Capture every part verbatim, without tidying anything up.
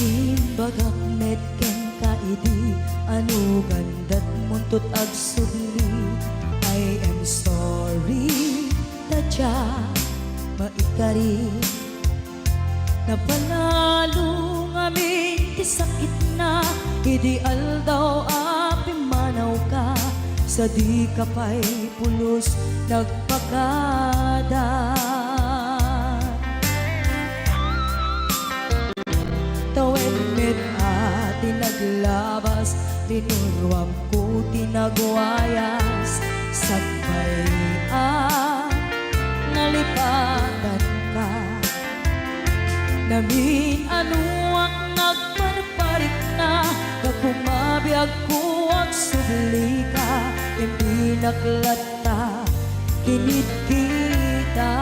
Imbagak met kenka idi anugan datmunto agsubli. I am sorry, tadya, maikari. Napanalo ngamin ti sakitna idi aldaw a pimmanawka, sadika pay pulos nagpakada. Tawen met a ti naglabas, rinuruamko ti nagwayas, sakbay a nalipatanka. Namin-anoak nagparparikna, gapu mabiagko agsublika, imbinak latta kinitkita.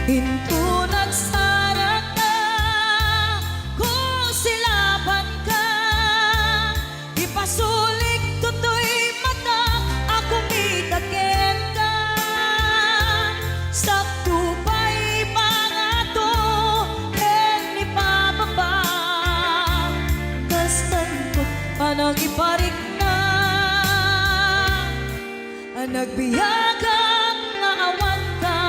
Inton agsaraka, kusilapanka, ipasulik toy matak a kumita kenka. Sakto pay pangato ken ipababa, kastanto panangiparikna. Nagbiagak nga awanka.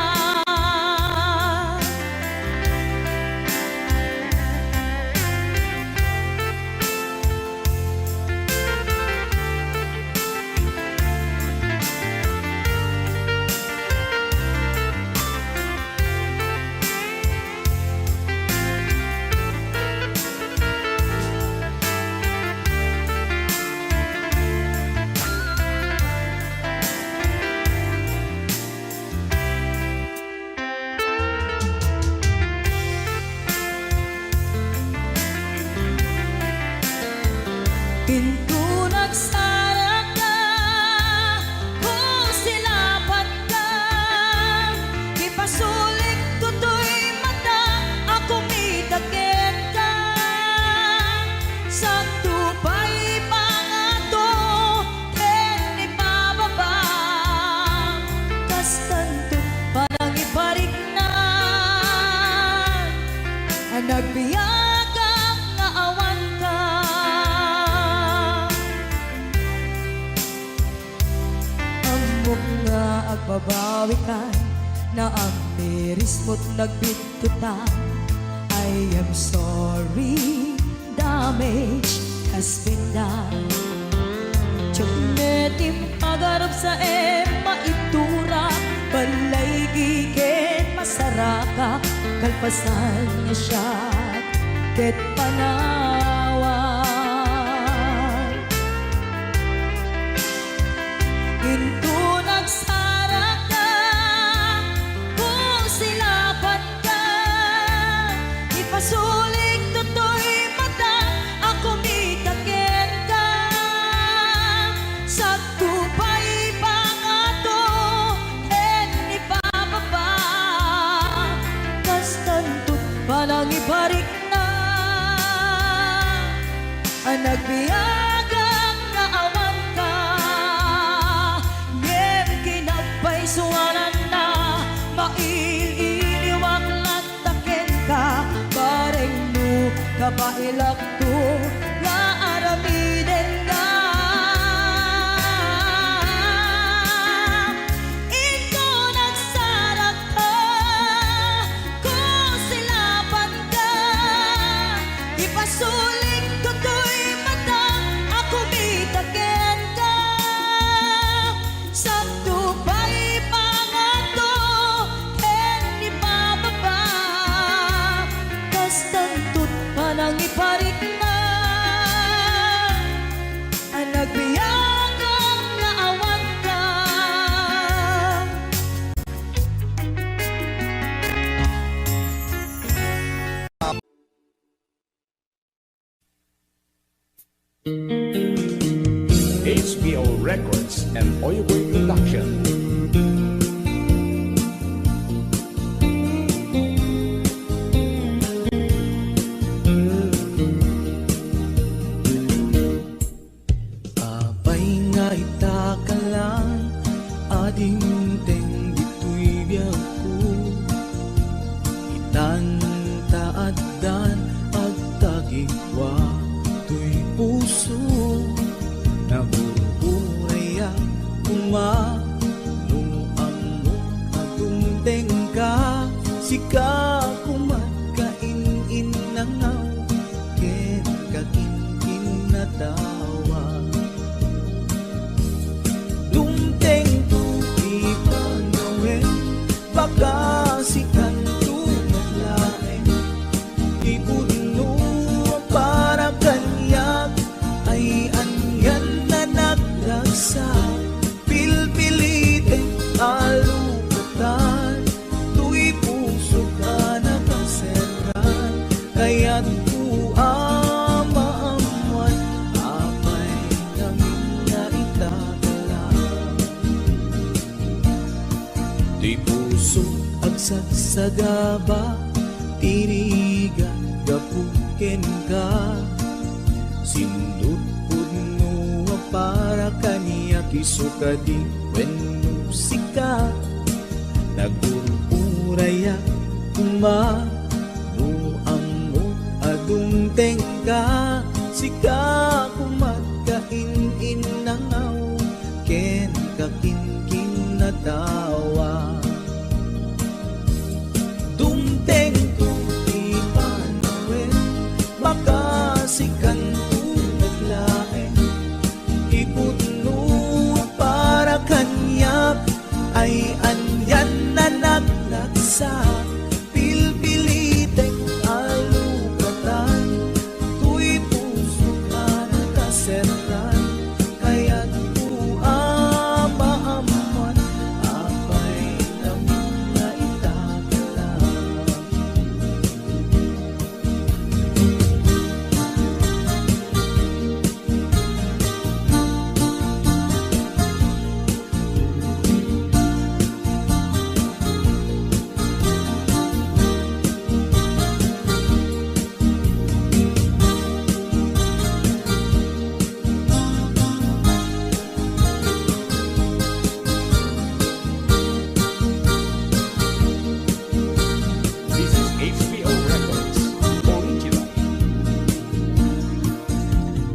Inton agsaraka, kusilapanka, ipasulik toy mata a kumita kenka. Sakto pay pangato ken ipababa, kastanto panangiparikna. Nagbiagak nga awanka. Ammok nga agbabawikan, naamirismo't nagbittutan. I am sorry, damage has been done. Diak met impagarup sa em maitura, balay giken masaraka, kalpasan nga siak ket panawan. Inton agsaraka, kusilapanka, ipasulik toy mata a kumita kenka. Sakto pay pangato ken ipababa, kastanto panangiparikna. Nagbiagak nga awanka, ngem kinapaysuananna, mail-iliwak latta kenka, bareng no kabaelakto nga aramidenka. Inton agsaraka, kusilapanka, ipasulik toy mata a kumita kenka. Sakto pay pangato ken ipababa, kastanto't panangiparikna. Nagbiagak nga awanka. H P O Records and Oyoboy Production. Apay nga ita ka lang a dimteng ditoy biagko. Sika kumat kain-innangaw, ken kakinkinnatawa. Dumtengto ti panawen, baka sikanto met laeng. Ti pudno a para kaniak ay anian a nagragsak. Pilpilitek a lukatan, toy pusok a nakaserran. Kayatko a maammuan, apay ngamin nga itakala. Ti pusok agsagsagaba, ti rigat gapu kenka. Sindut pudno a para kaniak, isu kadi wenno sika. Nagurpurayak koma no ammok a dumtengka. Sika koma kain-innangaw ken kakinkinnatawa. Dumtengto ti panawen, baka sikanto met laeng. Ti pudno a para kaniak ay anian a nagragsak. Pilpilitek a lukatan, toy pusok a nakaserran. Kayatko a maammuan, apay ngamin nga itakala. This is H P O Records, original.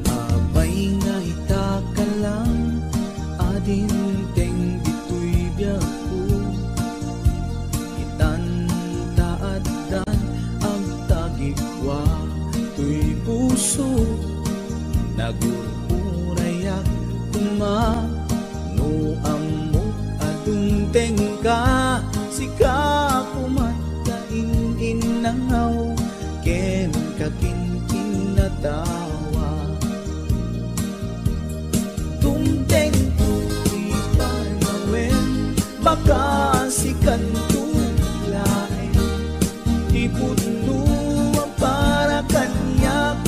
Apay nga itakala, adinteng ditoy biagko. Itan ta addan agtagikua toy puso. Nagurpurayak koma no ammok a dumtengka. Sika koma kain-innangaw ken kakinkinnatawa. Dumtengto ti panawen, baka sikanto laeng. Ti pudno a para kaniak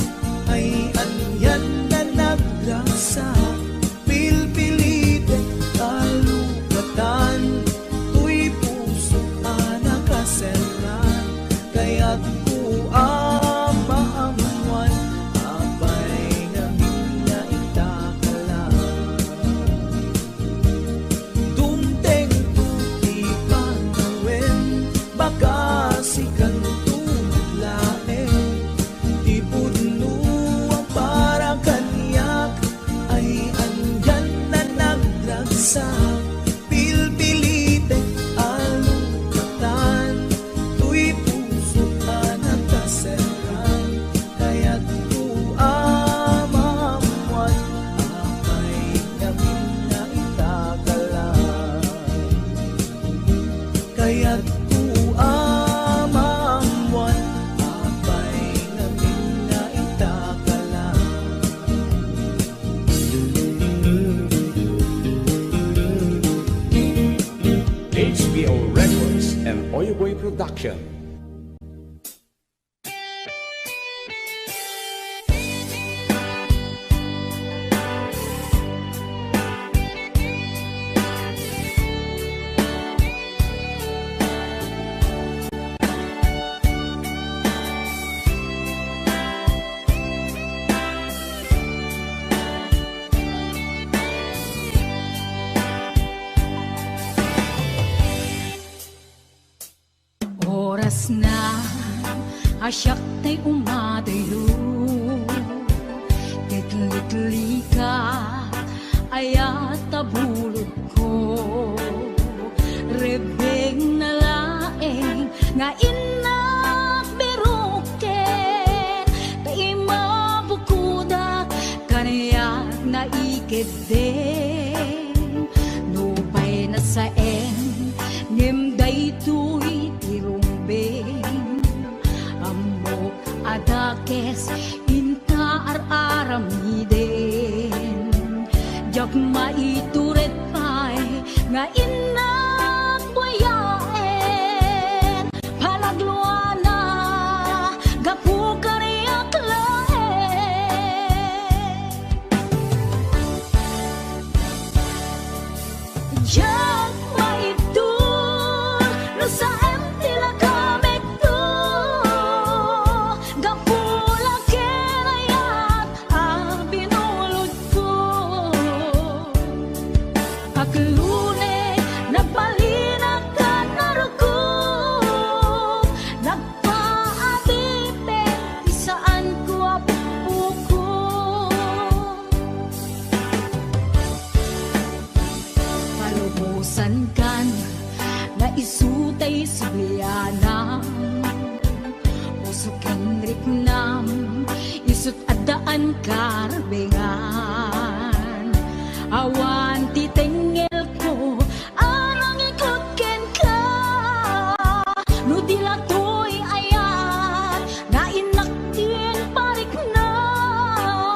ay anian a nagragsak. Pilpilitek a lukatan, toy pusok a nakaserran. Kayatko a maammuan, apay ngamin nga itakala. Dumtengto ti panawen, baka sikanto met laeng. Ti pudno a para kaniak ay anian a nagragsak. Pilpilitek a lukatan, toy pusok a nakaserran. Kayatko a maammuan, apay ngamin nga itakala. Kayatko a maammuan, apay ngamin nga itakala. H B O Records and Oyoboy Production. Orasna a siak tay umadayo, ket liklika ayat a bulodko. Rebbengna laeng nga innak biroken, ta imabukodak kaniak naikeddeng. Nupay nasaen, ngem daytoy ti rumbeng. Ammok a dakes inta ar-aramiden. Diak maitured pay nga innak buyaen, panagluana, gapu kaniak laeng. Diak maibtur no saem ti lagamekto, gapu la ken ayat a binulodko. Aklone, nagbalinak ken narukop, nagpaadipek ti saanko a pukpukot. Palubosankan nga isu tay sublianam, puso ken riknam, isut' addaan karbengan. Awan ti tengngelko a nangikut kenka, no di la toy ayat nga innak ti pariknam.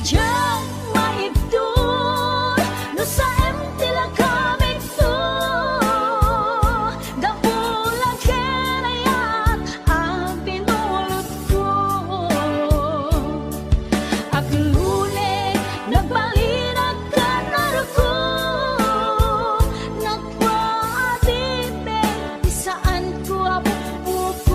Diak maibtur no saem ti lagamekto, gapu la ken ayat a binulodko. Aklone, nagbalinak ken narukop, nagpaadipek ti saanko a pukpukot.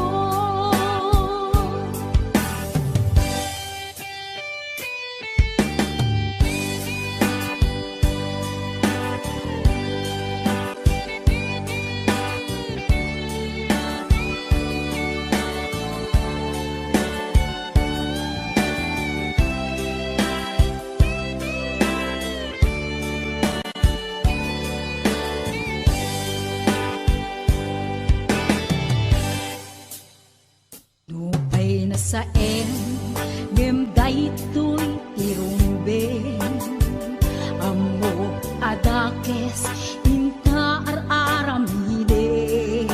Nupay nasaen, ngem daytoy ti rumbeng. Ammok a dakes inta ar-aramiden.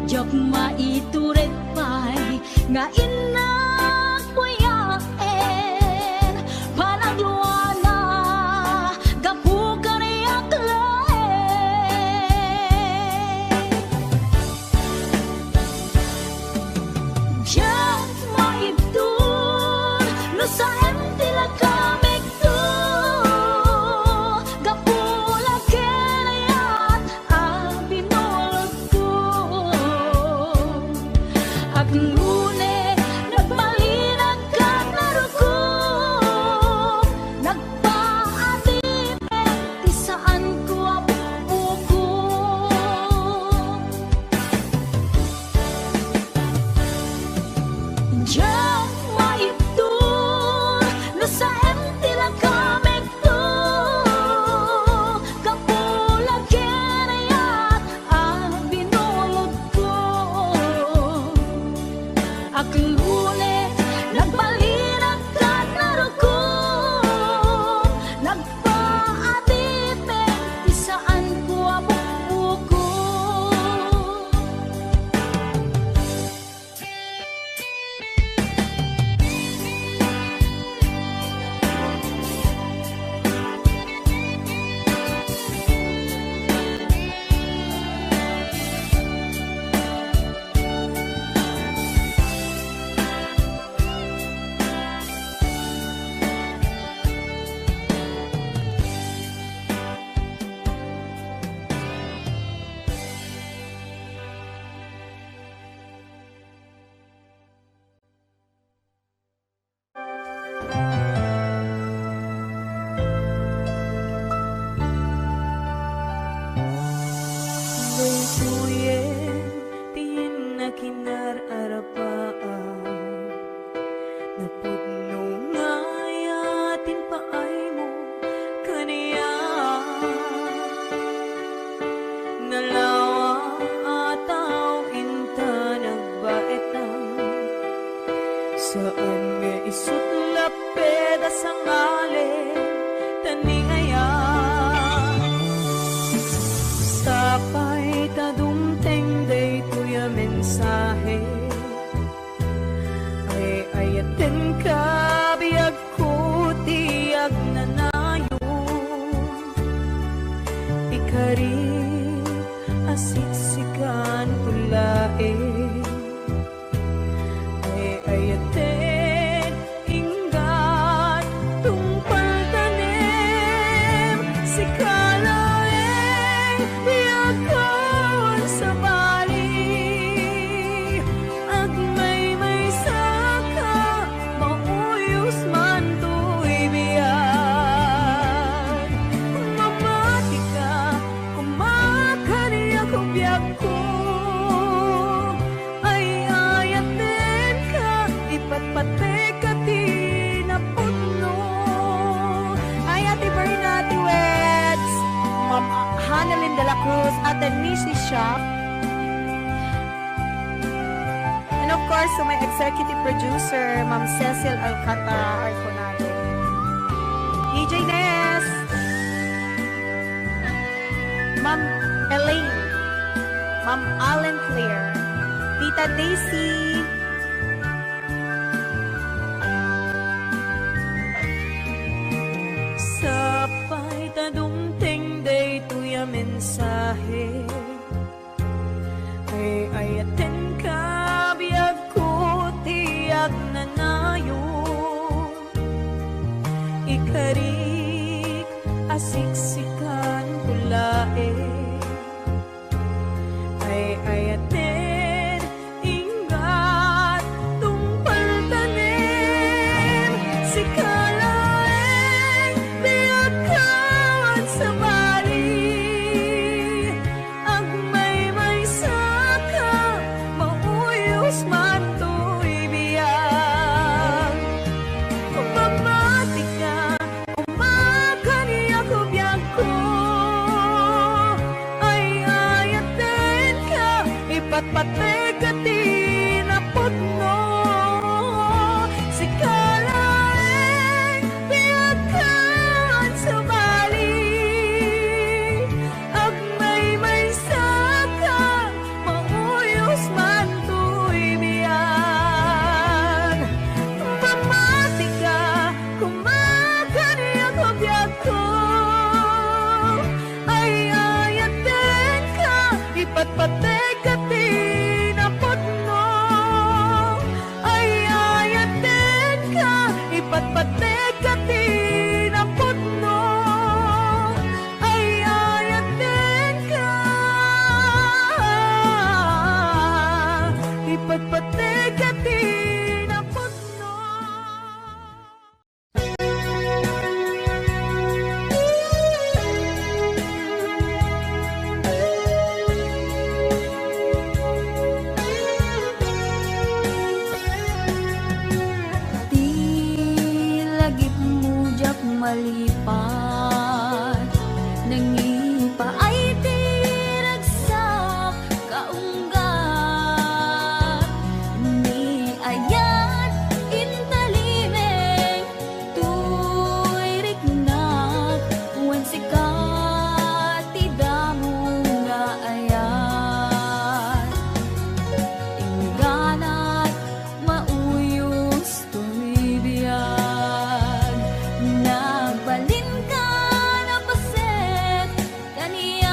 Diak maitured pay nga innak buyaen, panagluana, gapu kaniak laeng. Diak maibtur no saem ti lagamekto, gapu la ken Kari a siksikan ko laeng, ay-ayaten inggat tungpal tanem, sika laeng ti agkawan sabali. Agmaymaysaka, mauyos man toy biag. Mamatika, kumakaniak biagko. Ay-ayatenka, ipatpateka ti napudno. Ay, Ate Berna, Ate Weds, Ma'am Hanalyn de la Cruz, Ate Missy Shop. And of course, to my executive producer, Ma'am Cecil Alcantara Arconado. D J Ness, Ma'am Elaine, Ma'am Allen Claire, Tita Daisy. Sapay ta dumteng daytoy a mensahe. Ay-ayatenka, biagko ti agnanayon. Ikarik a siksikan ko laeng. Ay-ayaten, inggat tungpal tanem. Sika laeng ti agkawan sabali. Agmaymaysaka, mauyos man toy biag. Mamatika, kumakaniak biagko. Ay-ayatenka, ipatpateka ti napudno. Sika laeng ti agkawan sabali. Agmaymaysaka, mauyos man toy biag. Mamatika, kumakaniak biagko. Ay-ayatenka, ipatpateka ti napudno. Ay-ayatenka, ipatpateka ti napudno. Ay-ayatenka, ipatpateka ti napudno. Ti lagipmo diak malipat, nangipaay ti ragsak kaunggat, ni ayat intalimeng toy riknak, wen sika ti damo nga ayat. Ingganak mauyos toy biag, nagbalinka a paset, kaniak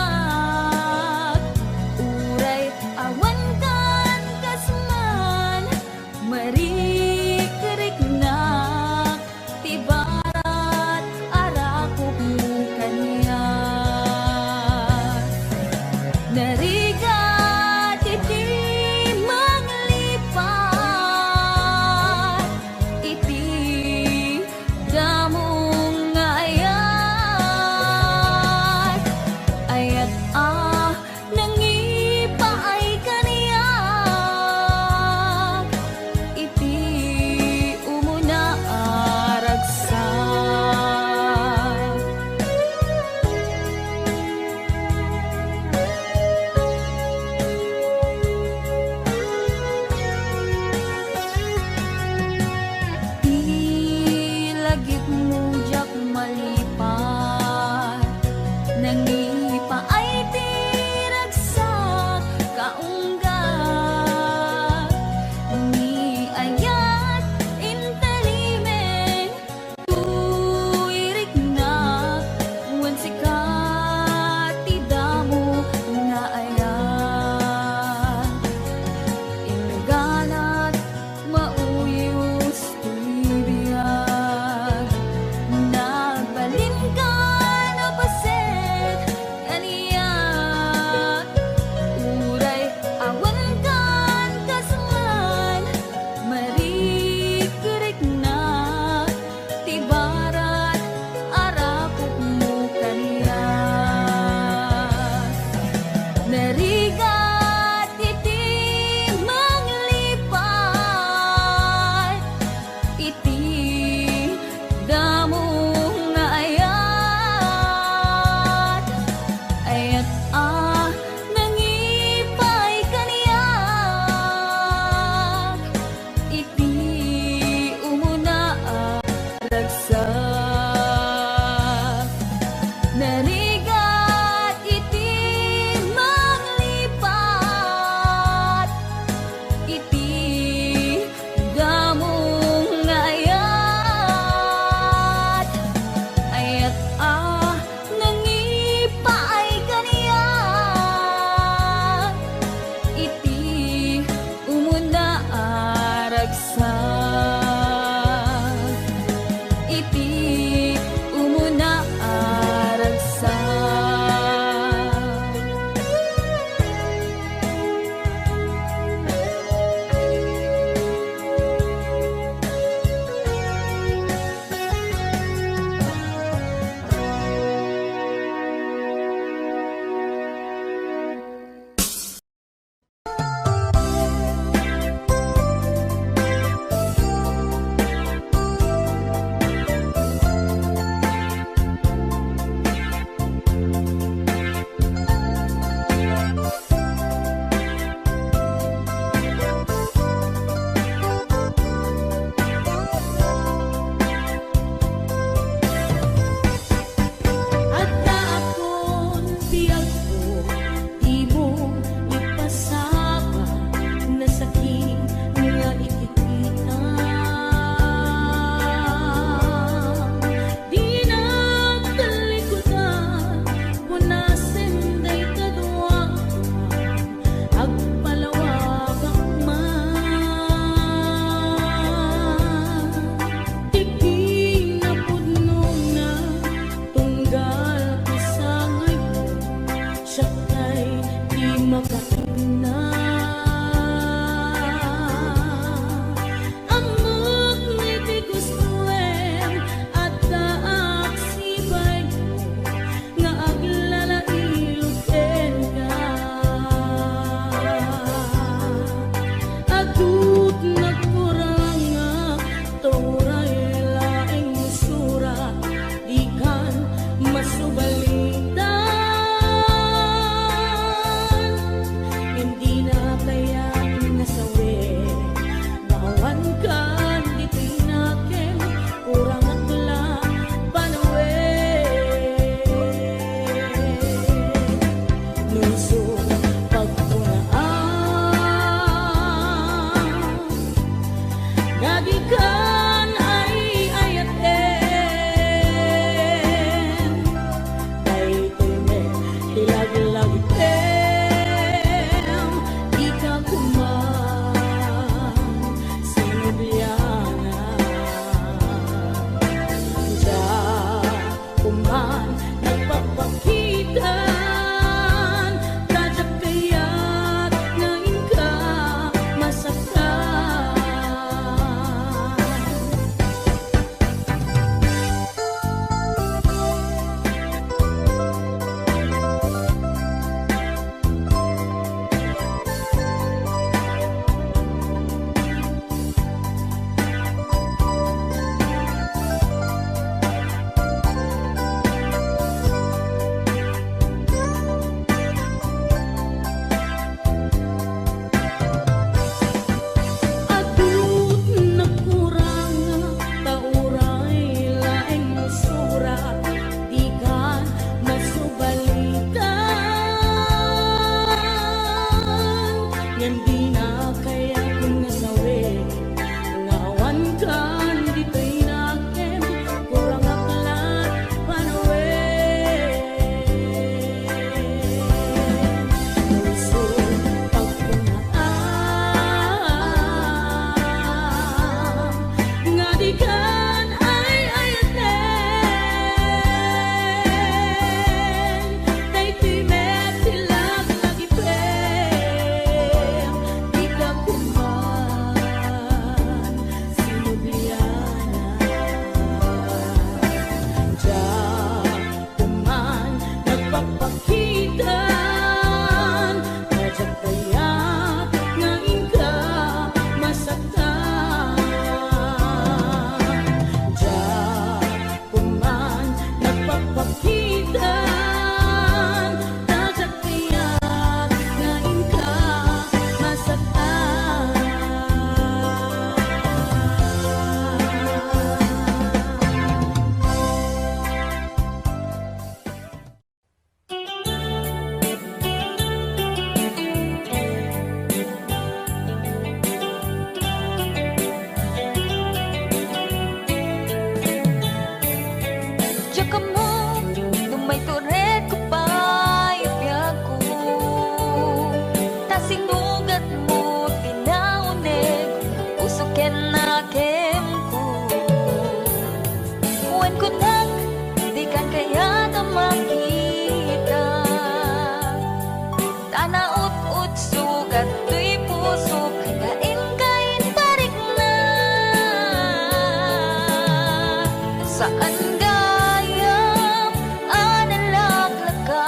Tay ti makaipna. Ammok iti gustoem, addaak sibaymo nga aglalailog kenka. Adut nagkurang nga ta uray laeng surat, dikan masubalitan. Ngem dina kayat nga sawen, nga awankan ditoy nakem, kurangak la panawen. Nusot pagkunaan nga dikan ay-ayaten. Daytoy met ti laglagitem, dika koma sinublianan. Diak koma nagpakpakitan, ta diak kayat nga inka masaktan. Adut nagkurang ta uray laeng surat, dikan masubalitan. Ngem dina kayat nga sawen, nga awankan ditoy nakem, kurangak la panawen. Nusot pagkunaan nga dikan ay-ayaten. Daytoy met ti laglagitem, dika koma sinublianan. Diak koma nagpakpakitan, ta diak kayat nga inka masaktan. Diak koma nagpakpakitan, ta diak kayat nga inka masaktan. Diak ammo no maitured ko pay biagko, ta sinugatmo ti nauneg, puso ken nakemko. Wen kunak, dikan kayat a makita. Ta naut-ot sugat toy pusok nga inka inparikna. Saan gayam a nalaklaka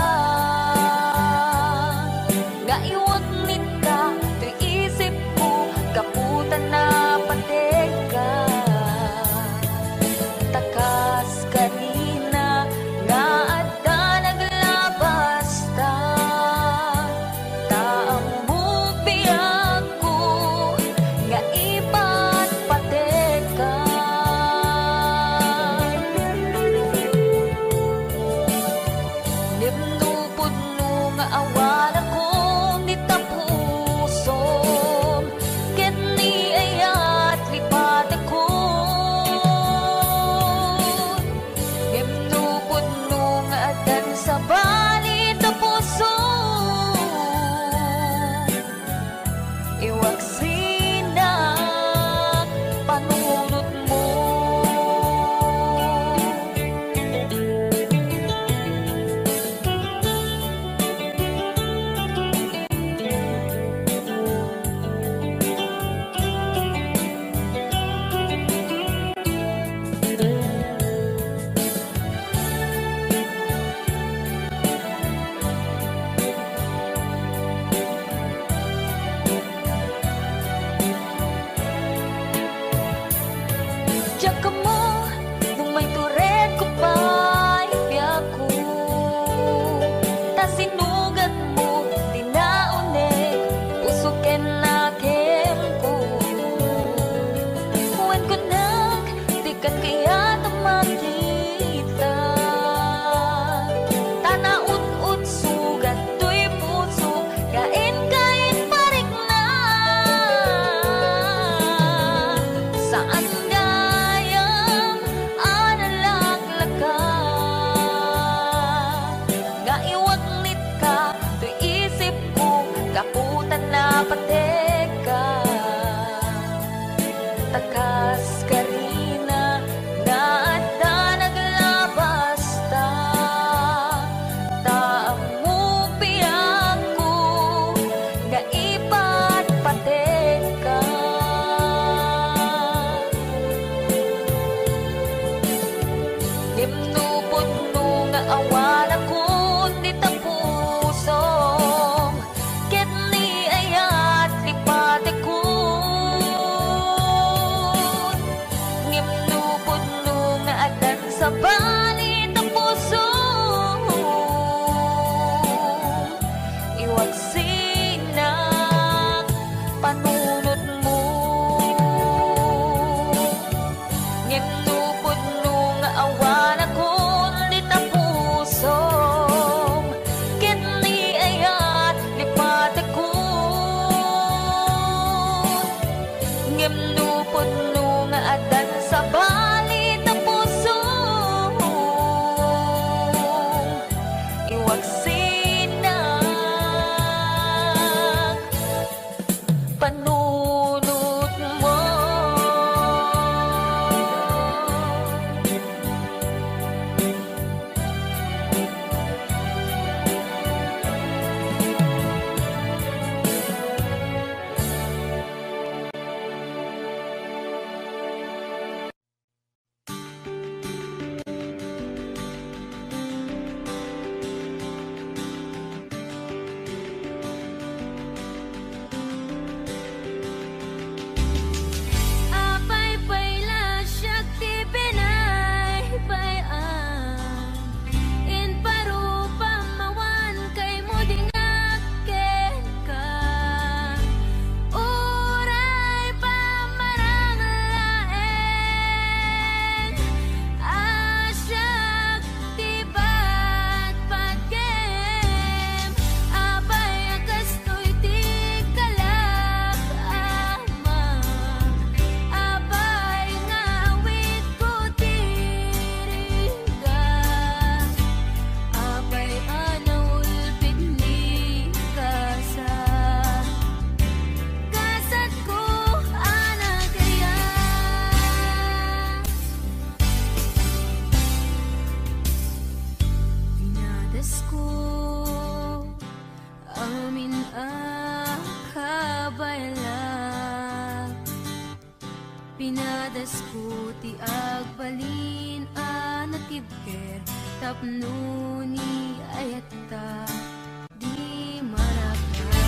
nga iwagnitta toy isipko gapu ta napategka. Ta kas kanina nga adda naglabasta, ta ammok biagko nga ipatpateka. Ngem no pudno nga awan a kon di tapusom, ket ni ayat lipatekon. Ngem no pudno nga addan sabali tapusom, iwaksinak panunotmo. Sinugatmo ti naunek, puso ken nakem ko. Wen kunak, dikan kayat a makita. Ta naut-ot sugat toy puso, nga inka inparikna. Saan gayam a nalaklaka, nga iwagnitka toy isipko, gapu ta napatekka. Ta kas karina nga adda naglabasta, ta ammok biagko nga ipatpatekka. Ngem no pudno nga awanakon dita pusom, ket ni ayat ti patekkon. Ngem no pudno nga addan sabali ta pusom, iwagsinak panunotmo. Ngem no pudno nga awanakon dita pusom, ket ni ayat ti patekkon. Ngem no pudno nga addan sabali ta pusom, iwagsinak panunotmo. Apay pay la siak ti binaybay-am, imparupam awan kaymo di ngak kenka. Uray pamaranglaeng a siak ti patpatgem, apay a kastoy ti kalak, Ama? Apay nga awitko ti rigat? Apay a naulpit ni kasa? Kasatko a nagayat. Pinadasko amin a kabaelak. Pinadasko ti agbalin a natibker tapno ni ayatta di maragna.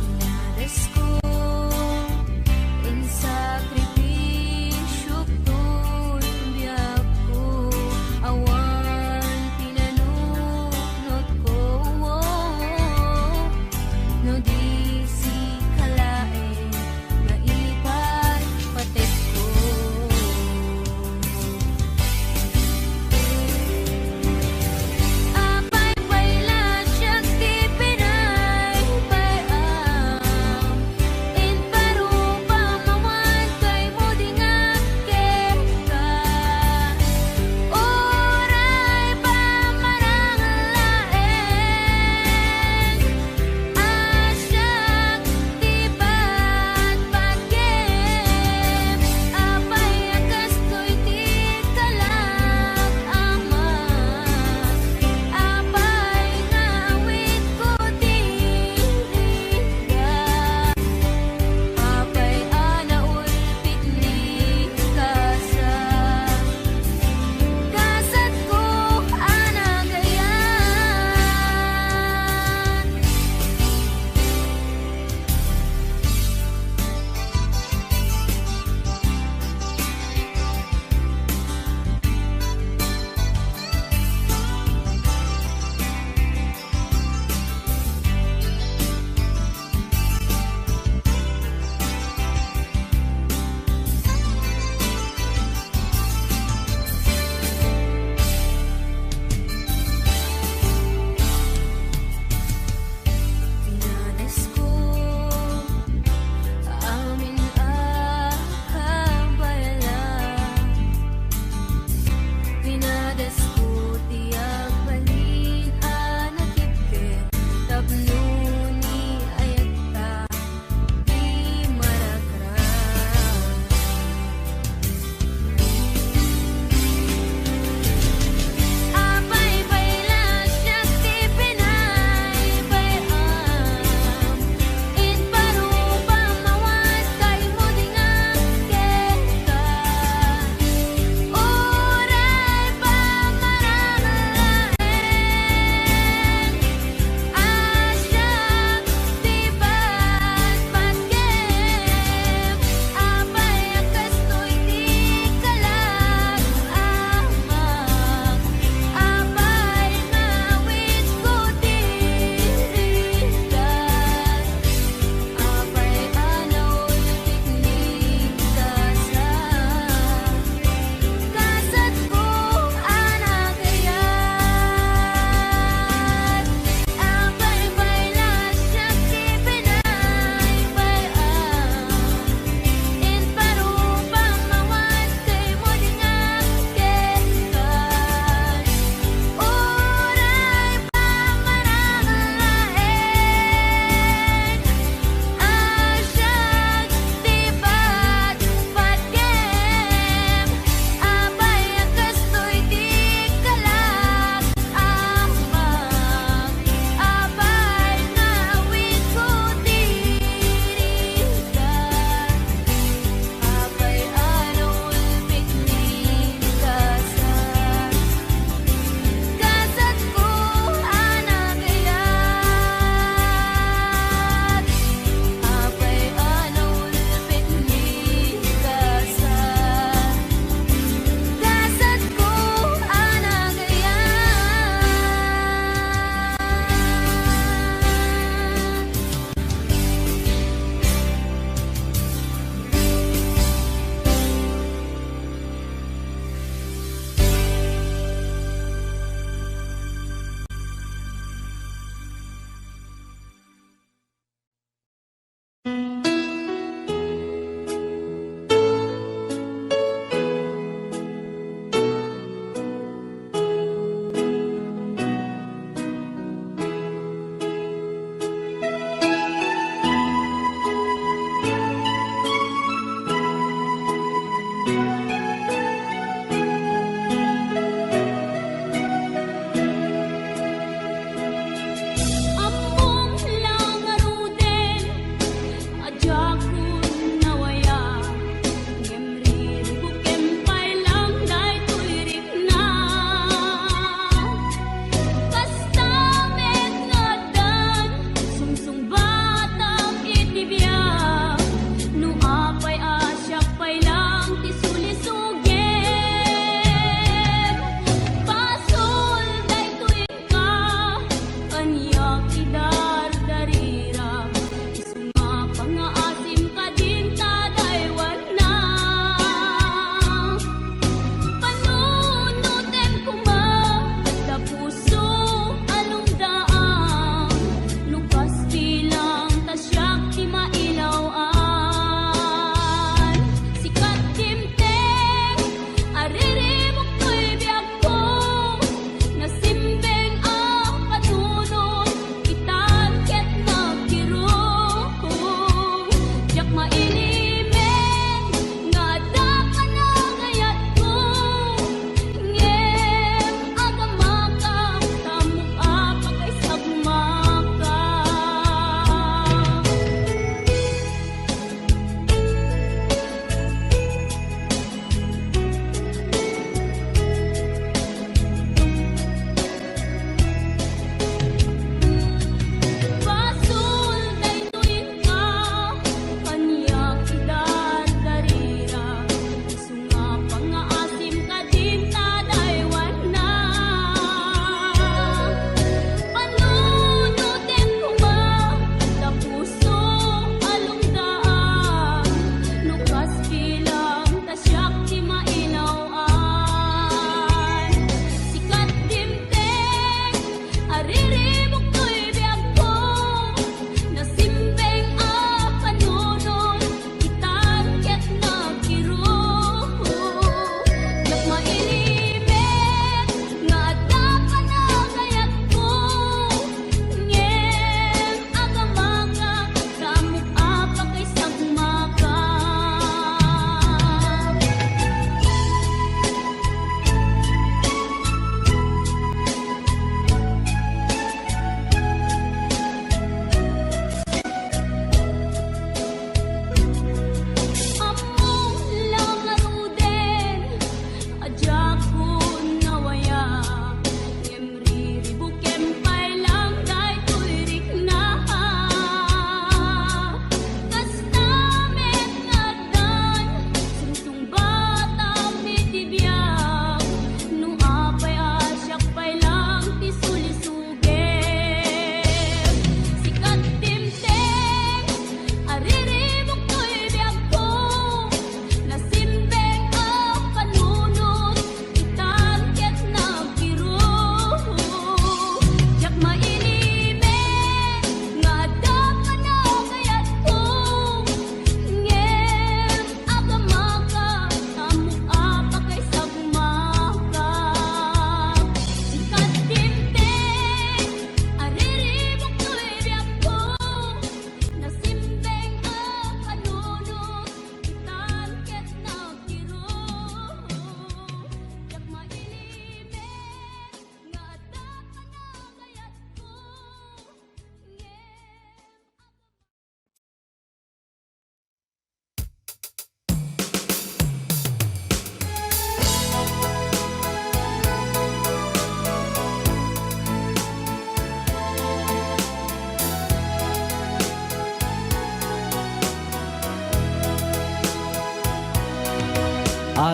Pinadasko, insakripisio toy biagko, awan pinanunotko, no di sika laeng nga ipatpatekko.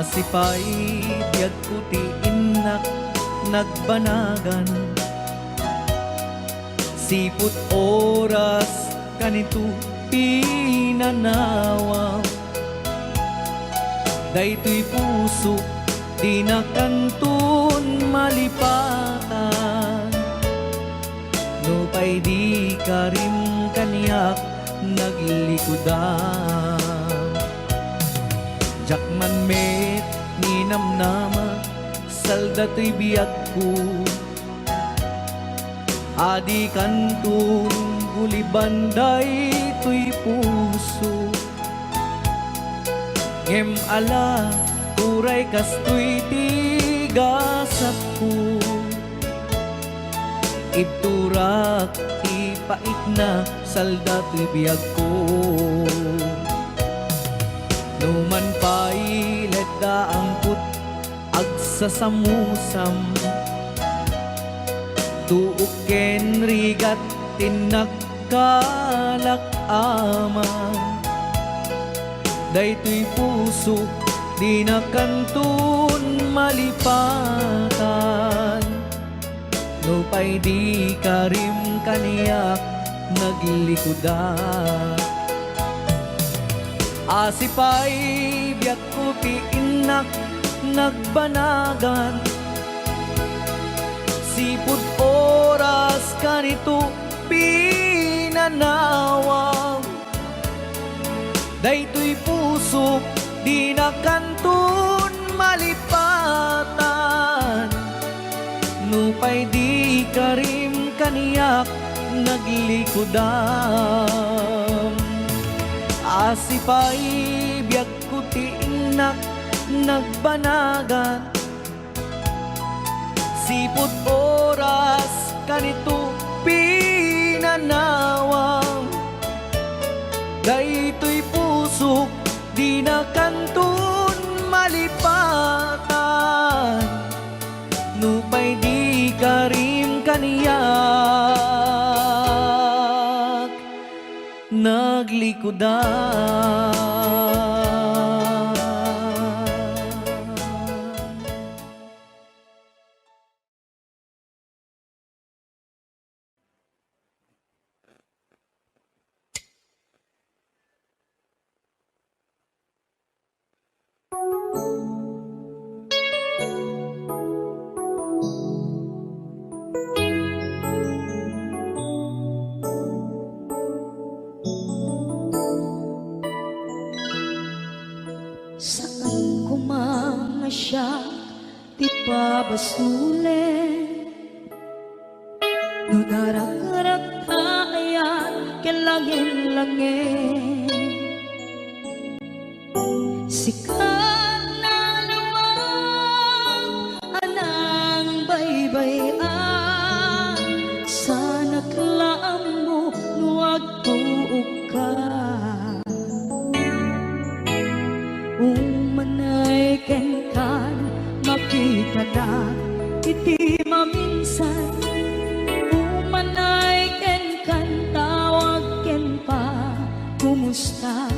Asipay biagko ti innak nagbanagan, sipud oras kanito pinanawa. Daytoy pusok dina kanton malipatan. Nupay di karim kaniak naglikudan. Diak man met ninamnama, salda toy biagko. Adi kanton guliban daytoy puso. Ngem ala, uray kastoy ti gasatko. Ibturak ti paitna, salda ti biagko. Numan pay ledda angkot agsasamusam, tuok ken rigat ti nakkalak ama. Daytoy pusok dina kanton malipatan. Nupay di karim kaniak naglikudan. Asipay biagko ti innak nagbanagan, sipud oras kanito pinanawam. Daytoy pusok dina kanton malipatan. Nupay di karim kaniak naglikudam. Asipay biagko ti innak nagbanagan. Sipud oras kanito pinanawam. Daytoy pusok dina kanton malipatan. Nupay di karim kaniak naglikudan. Saan koma nga siak ti pabasolen. No naragrakta ayan ken langin-langin, sika nalawag a nangbaybay-an, saanak la ammo no agtuokka. Umanay kenkan, makitanak iti maminsan. Umanay kenkan, tawag ken pa, kumusta?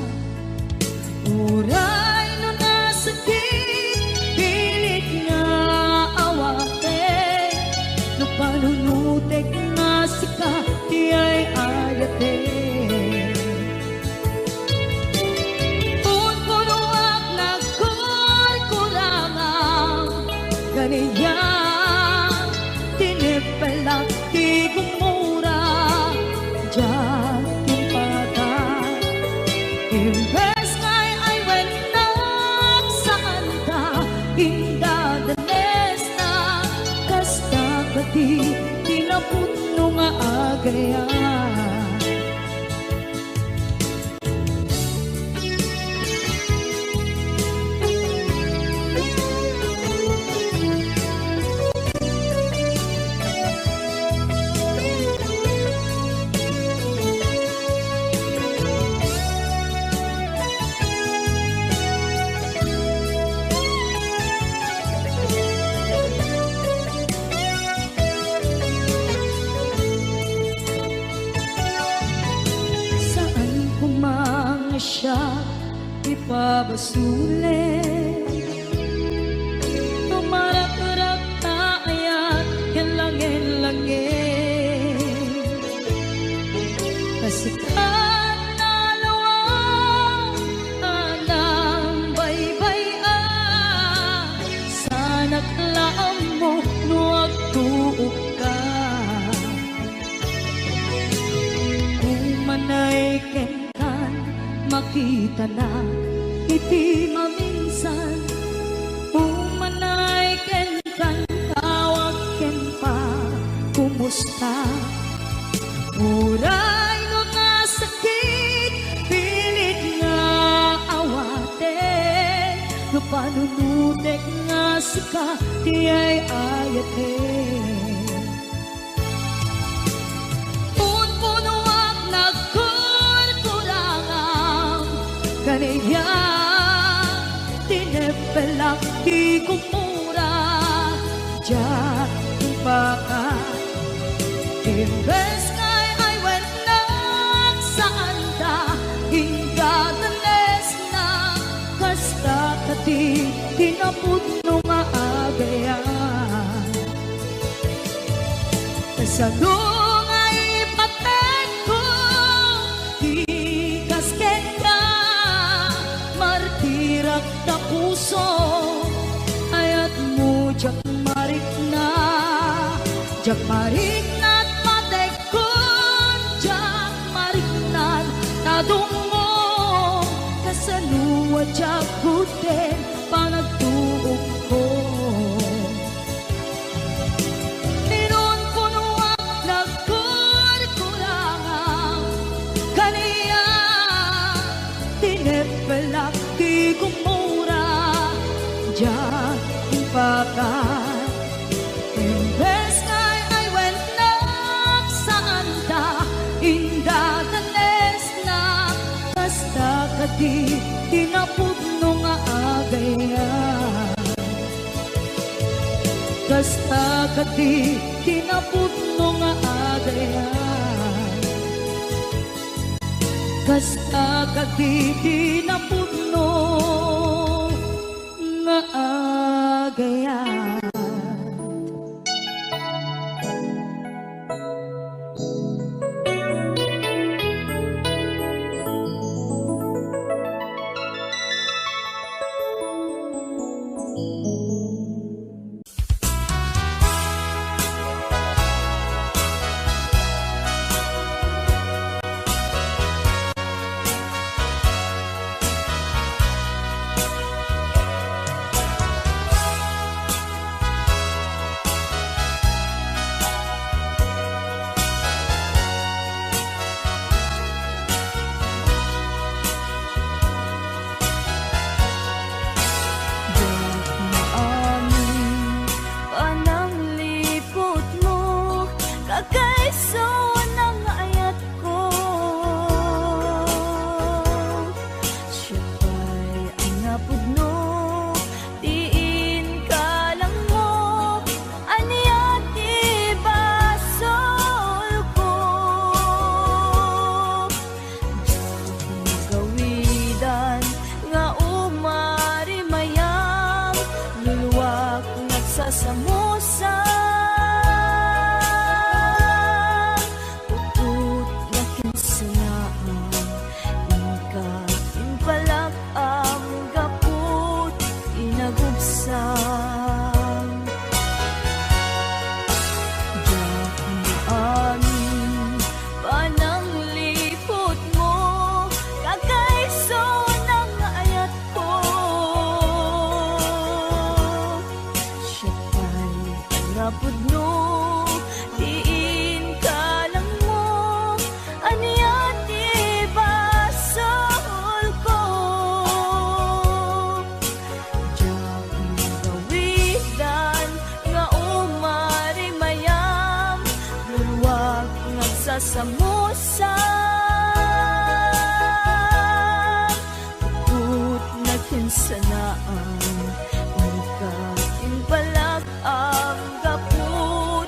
Uray no nasakit, pilit nga awaten. No panunutek nga sika ti ay-ayaten. Purpuruak, nagkurkurangak, ganiak, tineppelak ti gumura, diak impatay. Imbes nga ay-ayennak, saanka, indadanesnak, kasta kadi ti napudno nga agayat. Saan koma nga siak ti pabasolen. Naklaammo no agtuokka. Umanay kenkan, makitanak iti maminsan. Umanay kenkan, tawag ken pa, kumusta? Uray no nasakit, pilit nga awaten, no panunotek nga sika ti ay-ayaten. Punpunoak nagkurkurangam, kaniak tineppelak ti gumura, diak impaka. Imbes nga ay-awatennak, saanda, ingga danesna, kasta kadi ti napudno nga agayat. Kasano nga ipatedko ti kas kenka? Martirak ta puso, ayatmo diak marikna, diak marikna ta pategko, diak marikna ta dumngog, kasano a diak gudden panagtuokko. Inunpunoak nagkurkurangam, kaniak tineppelak ti gumura, diak impaka. Imbes nga ay-awatennak, saanda, ingga danesna, kasta kadi ti napudno nga agayat. Kasta kadi ti napudno nga agayat. Kasta kadi ti napudno nga agayat. Diak maamin panangliputmo, kakaiso nga ayatko. Siak pay a napudno ti inkalangmo, ania ti basolko? Diak magawidan nga umarimayam, luluak nga agsasamusam. Utut nga kinsanaan, inka impalak-am gapu ti nagubsam. Diak maamin panangliputmo, kakaiso nga ayatko. Siak pay a napudno ti inkalangmo, ania ti basolko? Diak magawidan nga umarimayam, luluak nga agsasamusam. Utut nga kinsanaan, inka impalak-am gapu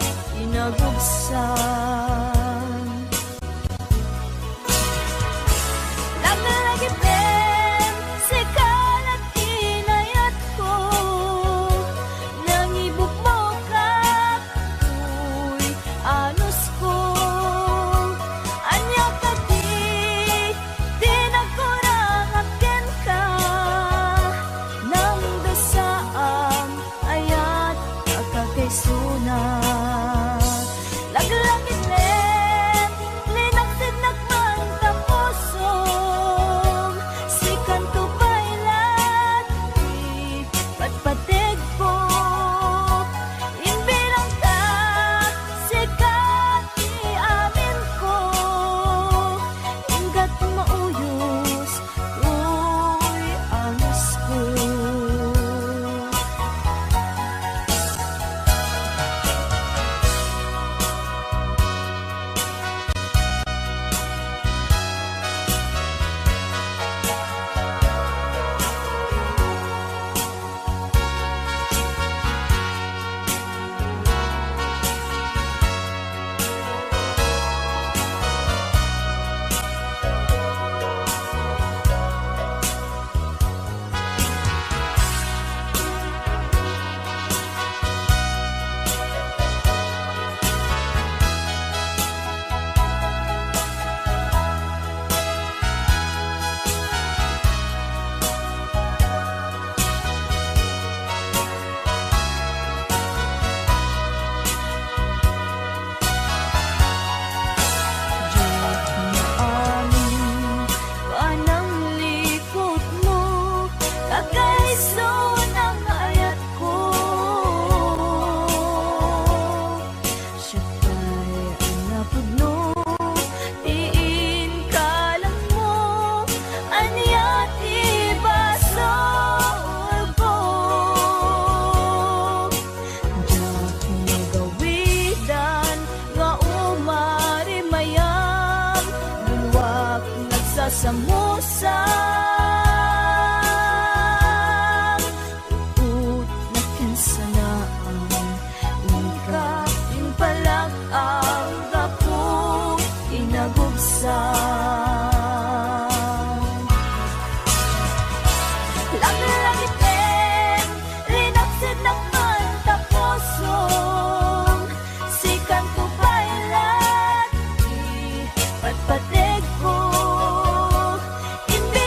ta musang. Ut nakinsanaam, ika impalak-am gapu inagubsam. Langlangitem, rinapsitnak man ta pusong, sikanto pay la ti patpategko. Imbi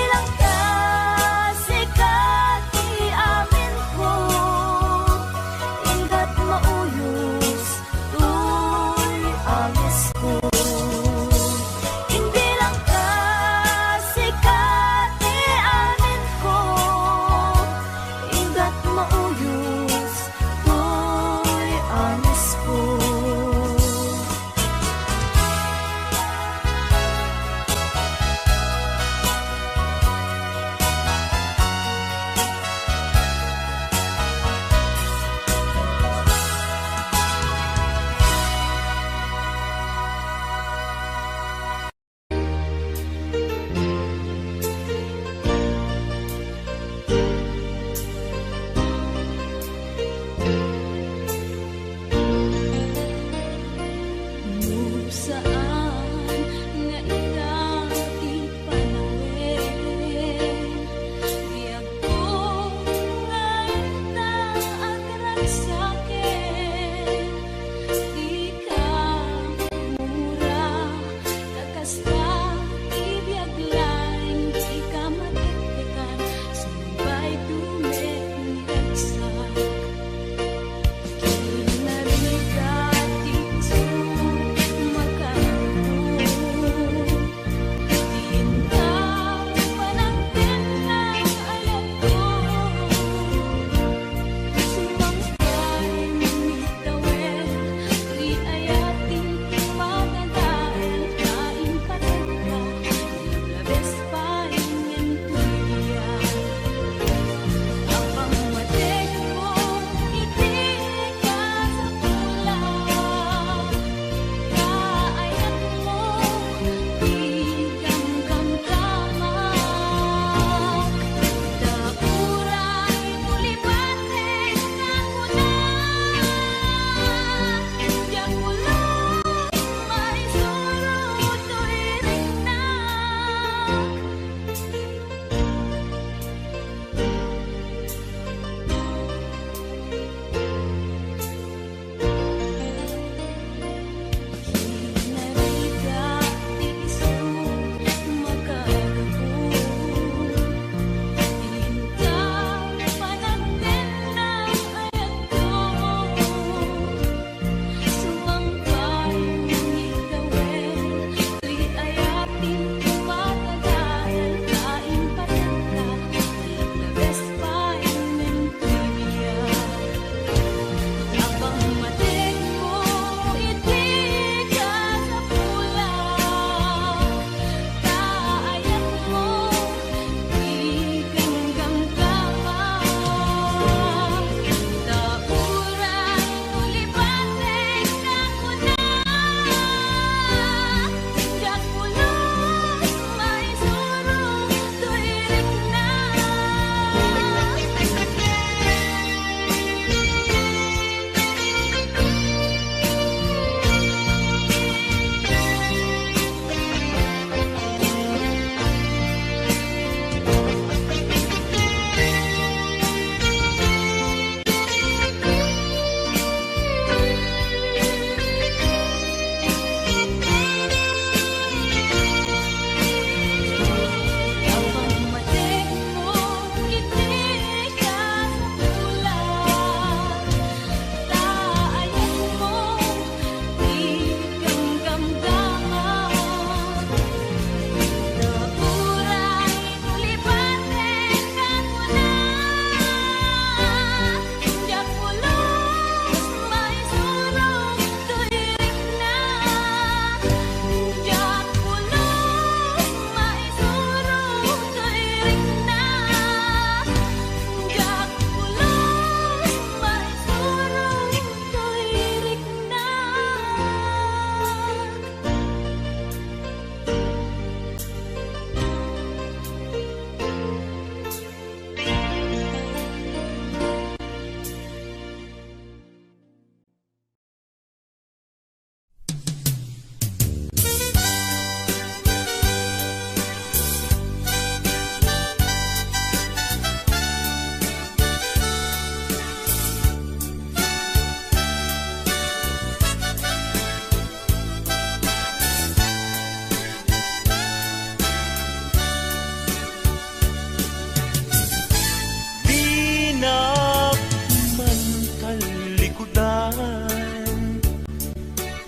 kudan.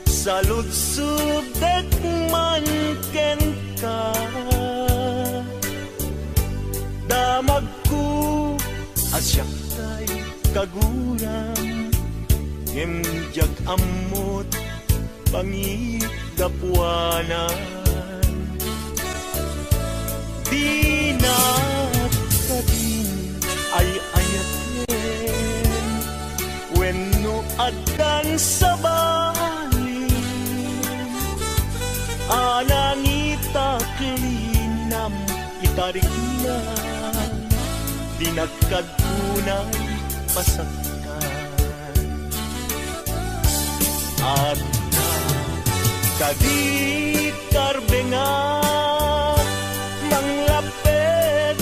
Saludsodek man kenka, damagko a siak tay kaguram, ngem diak ammot panggapuanan. Dinak kadin ay-ayaten wenno addan sa balin a nangitak linam ita riknam, dinak kad unay pasaktan. Adda kadi karbengak, manglapped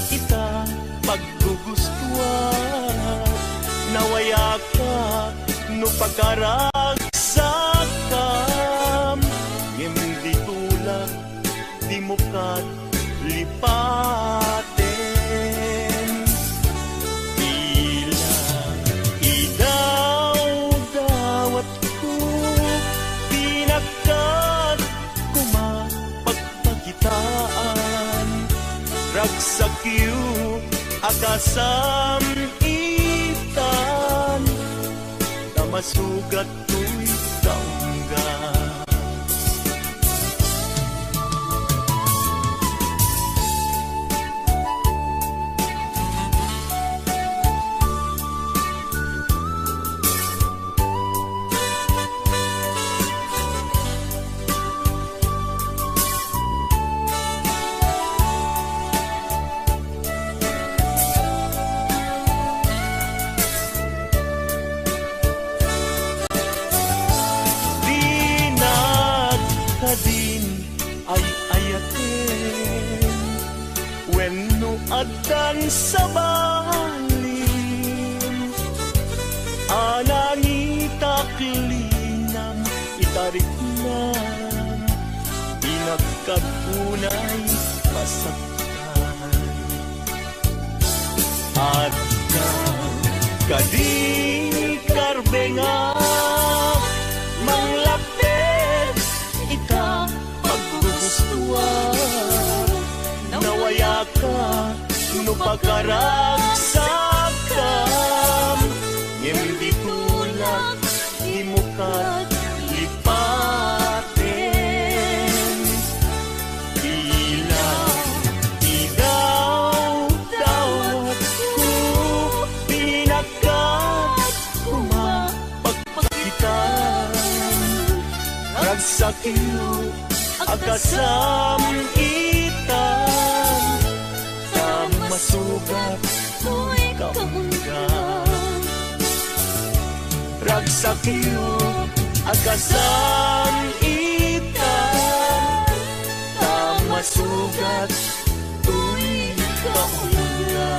ita paggugustuak, nawayaka no pakaragsakam, ngem ditulak dimo kat lipaten. Tila idawdawatko, dinak kat koma pagpakitaan. Ragsakyo a kasam-itan, ta masugat toy kaungga. Dinak kadin ay-ayaten wenno addan sa balin a nangitak linam ita riknam, dinak kad unay masaktan. Adda kadi karbengak, manglapped ita paggugustuak, nawayaka no pakaragsakam, ngem ditulak dimo kat lipaten. Tila idawdawatko, dinak kat koma pagpakitaan. Ragsakyo a kasam-itan, ta masugat toy kaungga. Ragsakyo a kasam-itan, ta masugat toy kaungga.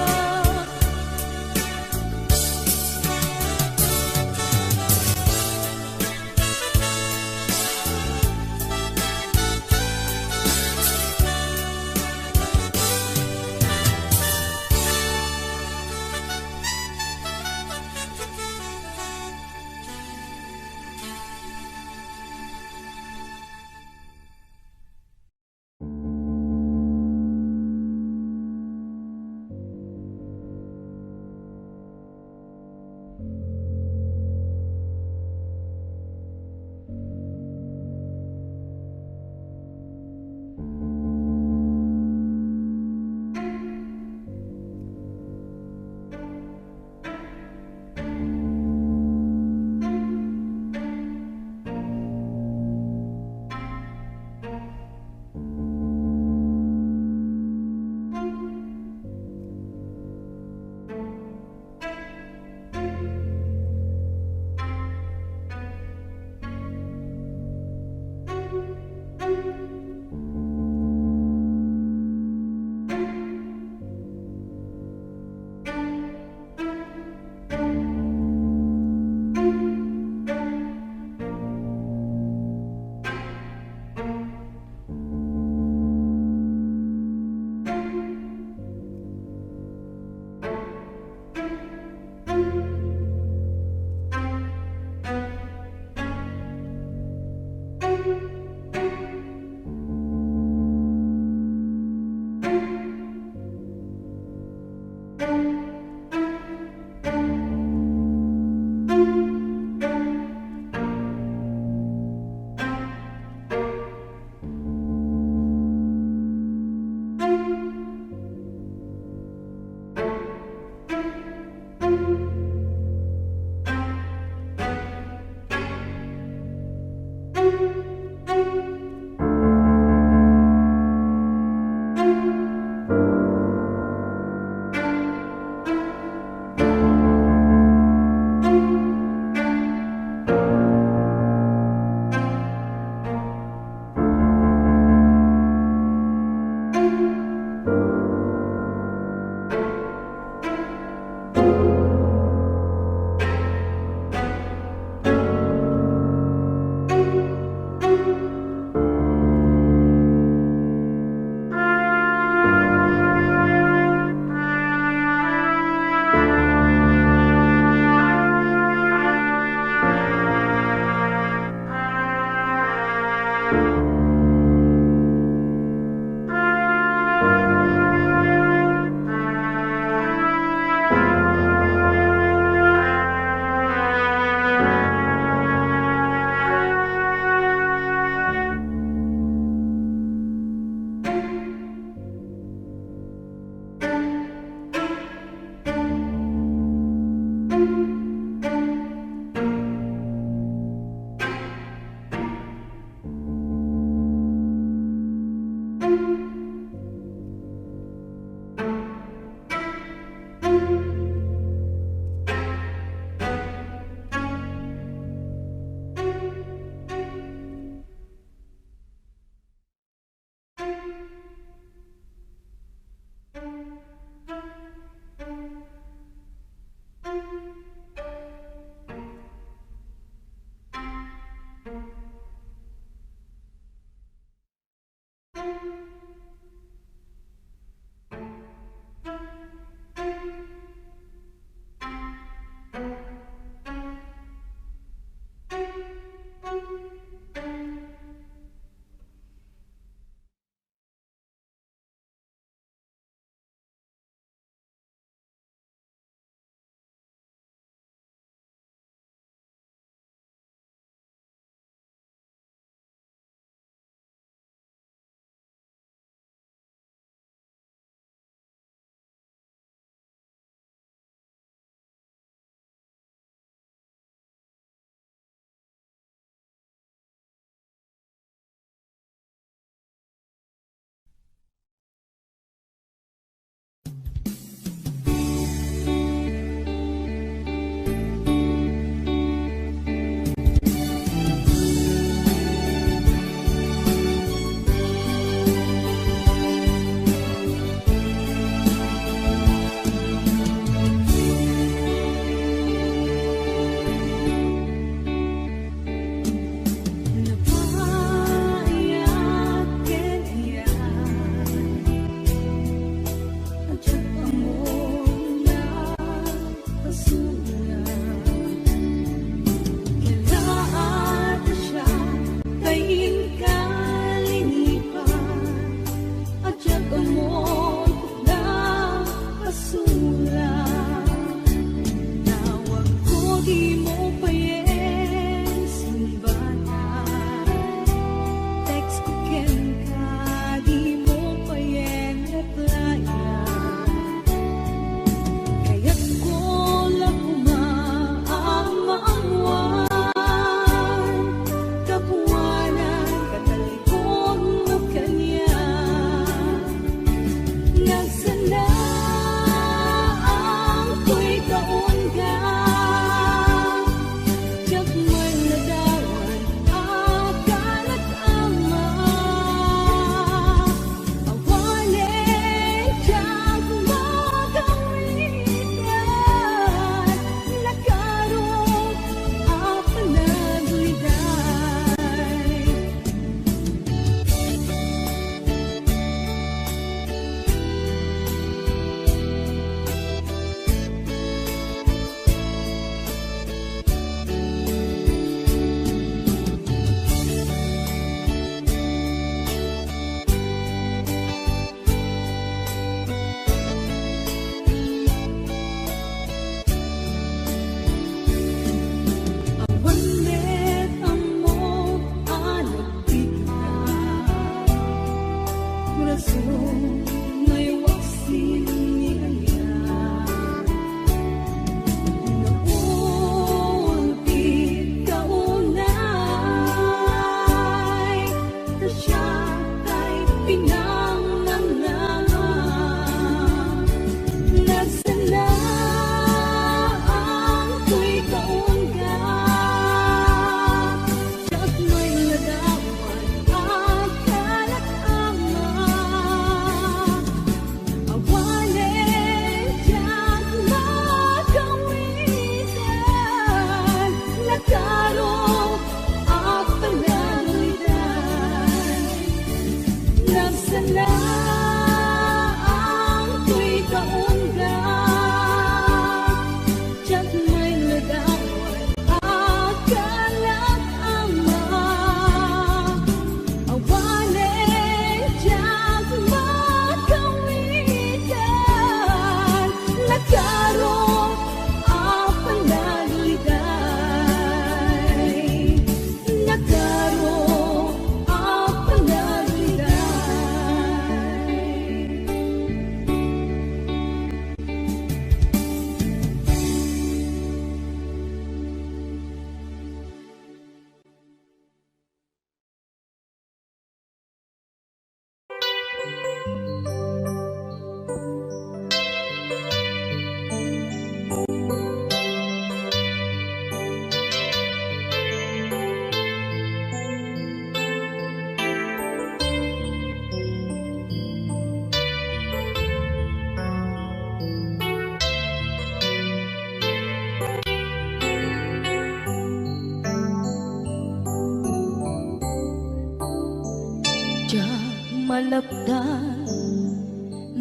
Alapdan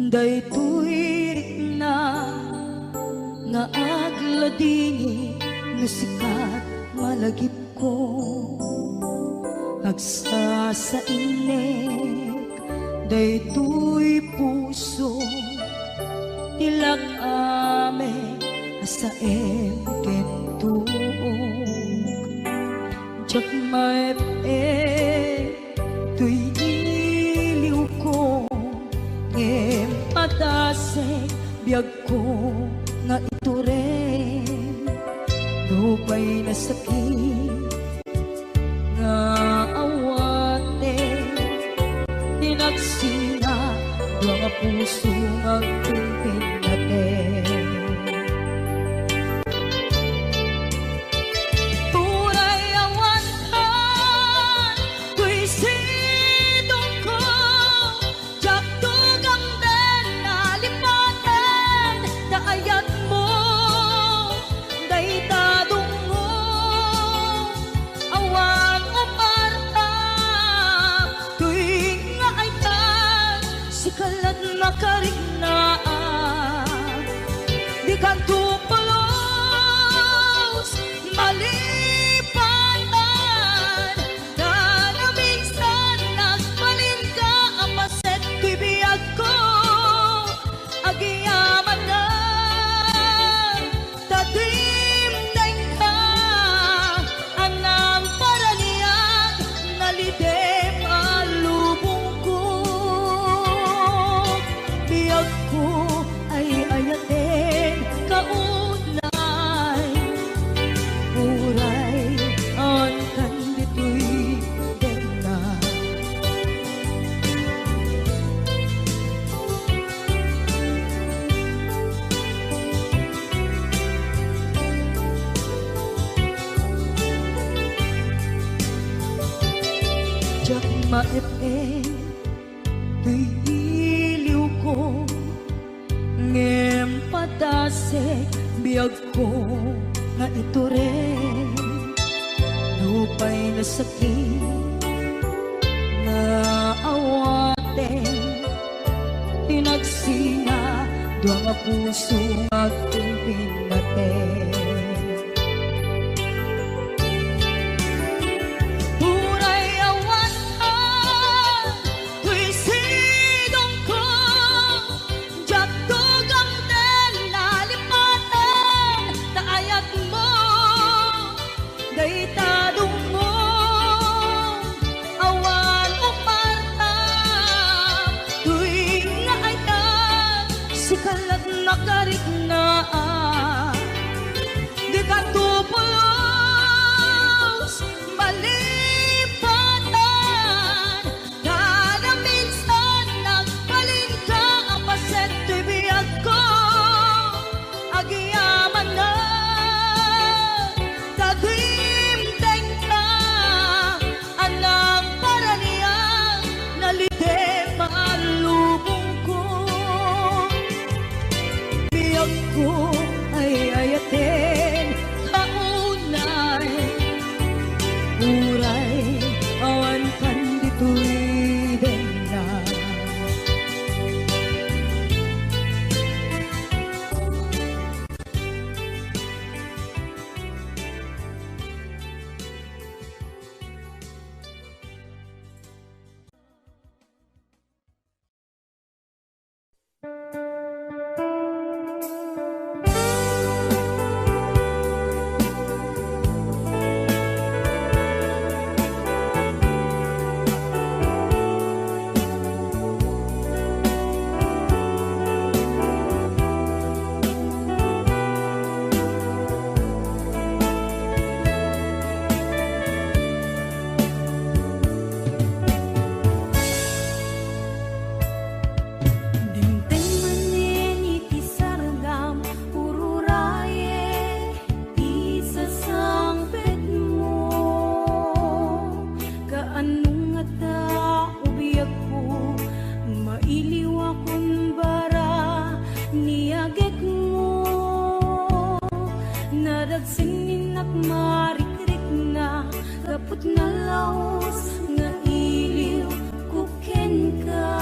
daytoy rikna nga agladingit no sika malagipko. Agsasainek daytoy puso, ti lak-amek a saem ken tuok. Diak maep-ep toy iliwko, ngem padasek biagko nga itureng. Nupay nasakit nga awaten, ti nagsina dua nga puso nga agpinpinnaten. Uray awan kan toy sidongko, diak tugamden a lipaten ta ayatmo dayta dungngo. Awan uparta toy nga aytan, sika lat makariknaak. Dikanto pulos malipatan, ta naminsan nagbalinka a paset toy biagko. Agyamanak ta dimdengka, a nangparaniag, nalidem a lubongko. Biagko ay ayaten kaunay, uray awan kan ditoy denna. Diak maep-ep toy iliwko, ngem padasek biagko nga itureng. Nupay nasakit nga awaten, ti nagsina dua nga puso nga agpinpinnaten. Uray awan toy sidongko, diak tugamden a lipaten ta ayatmo dayta dungngo. Awan uparta toy nga aytan, sika lat makariknaak. Dikanto pulos malipatan, ta naminsan nagbalinka a paset toy biagko. Agyamanak ta dimdengka, a nangparaniag, nalidem a lubongko. Biagko ay ayaten kaunay, uray awan kan ditoy denna. Dimteng manen iti sargam, ururayek ti sasangpetmo. Kaano ngata, o biagko, mailiwakon bara ni agekmo? Nadagsen ni nak marikrikna, gapu ta nalaus nga iliwko kenka.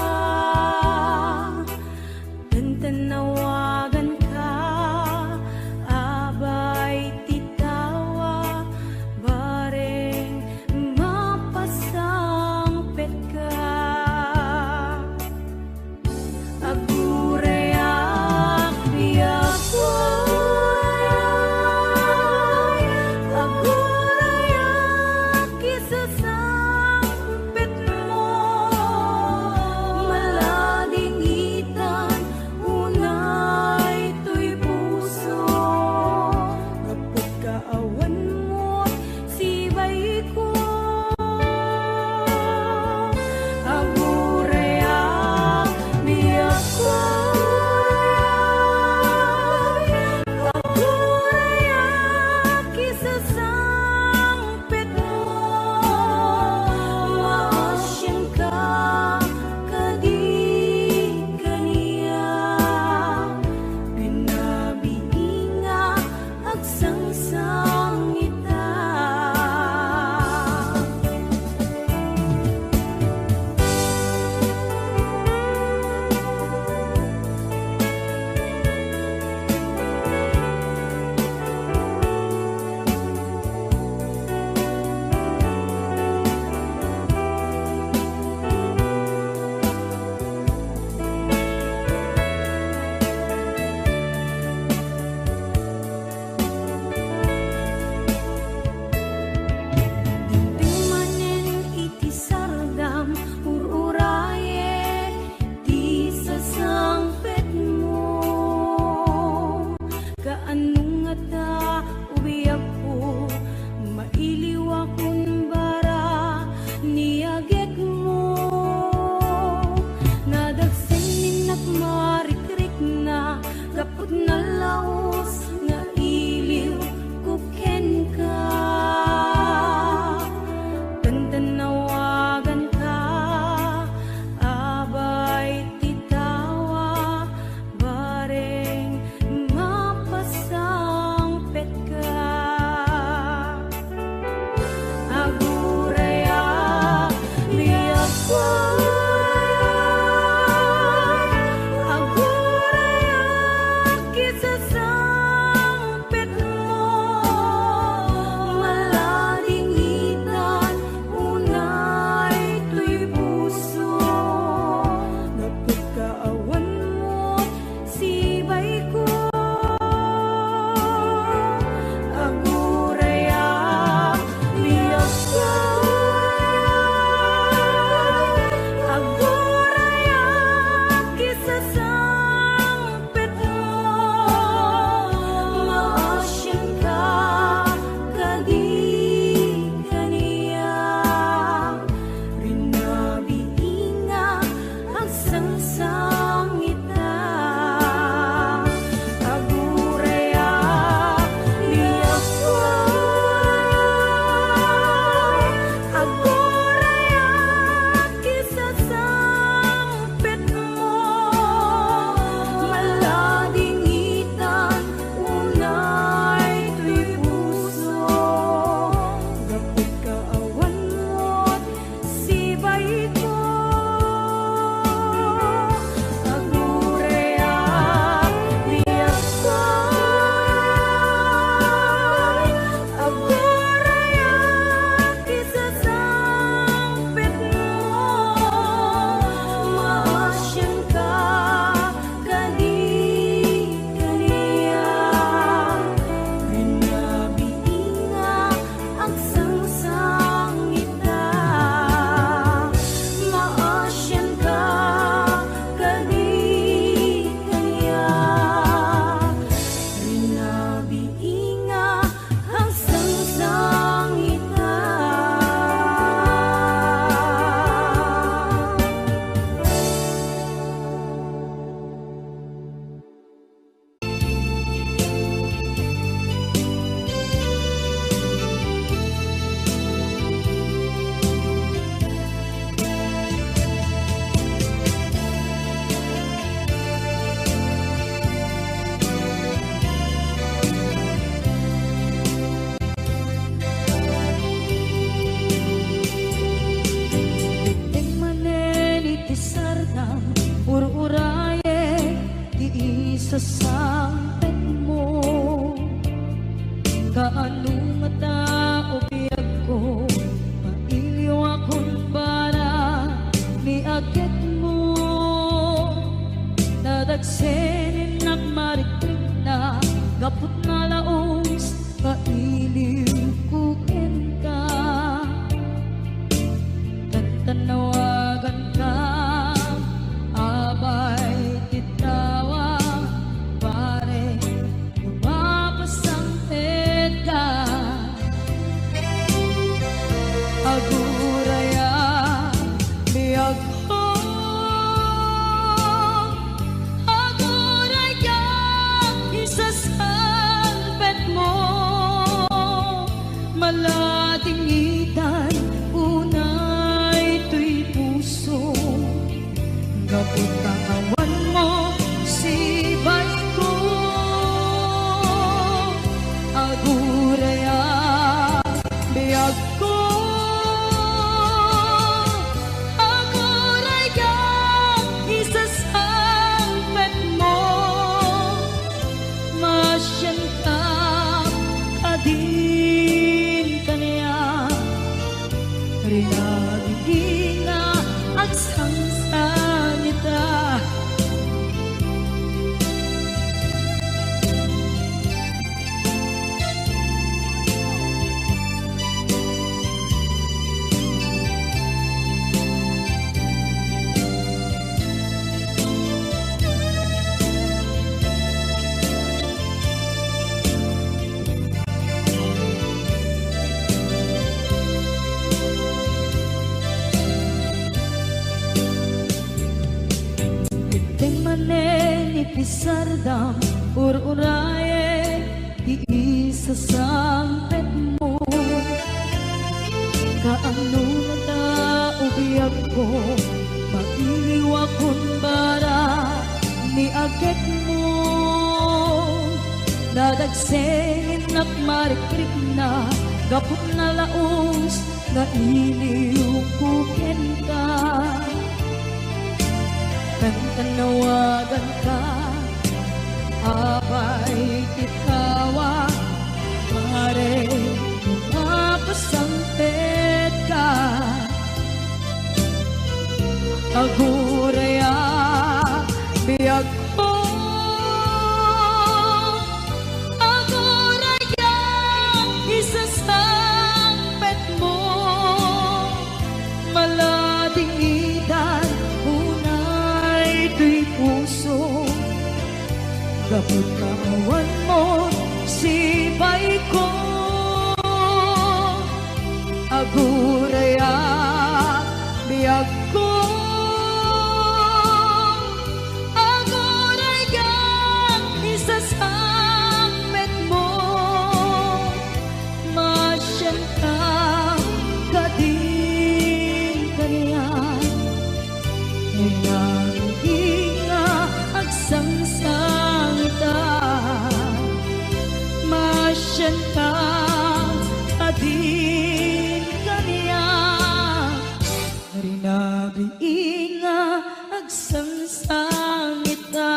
Nalaus nga iliwko kenka, tantannawaganka, abay ti tawa, pare, mapasangpetka. Aguraya, biagko, aguraya, isasangpetmo, maladingitan unay toy puso. Gapu ta awanmo, sibayko, aguraya, biagko, aguraya, isasangpetmo, masianka, kadin kaniak. Rinabinga, agsangsangita. Idiay manen iti sardam, ur-urayen ti isasangpetmo. Kaano ta, o biagko, mailiwakon bara ni agekmo. Nadagsengennak marikrikna gapu ta nalaus nga iliwko kenka. Tantannawaganka, abay ti tawa, pare, mapasangpetka. Aguraya, biagko, aguraya, isasangpetmo, maladingitan unay toy puso. Gapu ta awanmo, sibayko, aguraya, biagko, aguraya, isasangpetmo, masianka, kadin kaniak. Rinabinga, agsangsangita, masianka, kadin kaniak. Rinabinga, agsangsangita.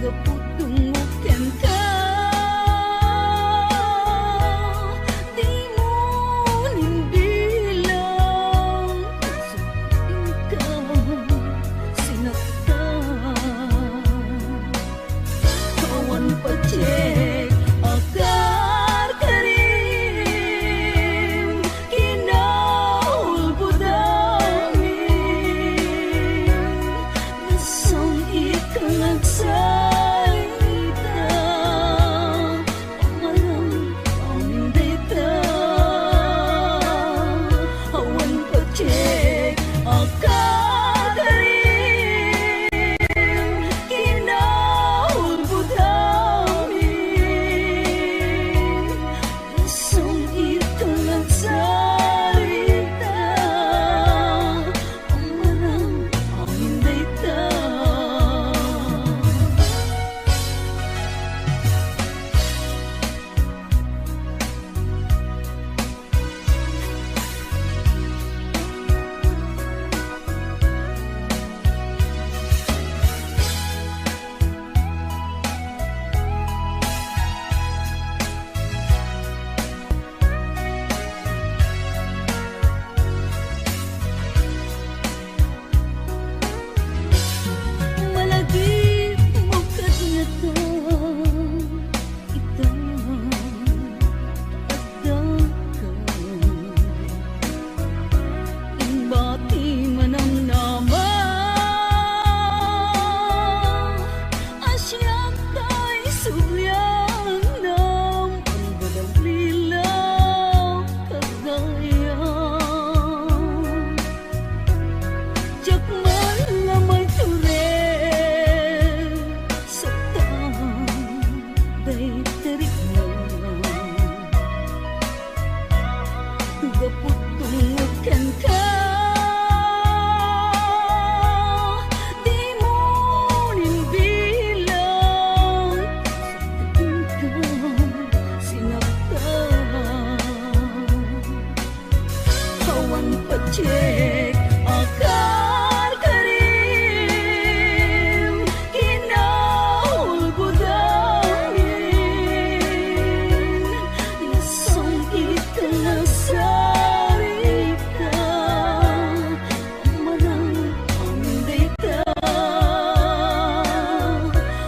Pudungok kenka, dimo nimbilang, inka sinaktan. Awan patiek a karkarim, kinaulbod amin. Nasang-it ka nagsalita, amarang amin dayta. Awan patiek a karkarim, kinaulbod amin. Nasang-it ka nagsalita, amarang amin dayta. Malagip mo kadngata, ita, addaka. Imbati manamnama, a siak tay sublianam, ang balawlilaw kagayam. Diak man la maitureng, saktan, dayta rikna. Gapu tungod kenka, dimo nimbilang, inka sinaktan. Awan patiek a karkarim, kinaulbod amin. Nasang-it ka nagsalita, amarang amin dayta.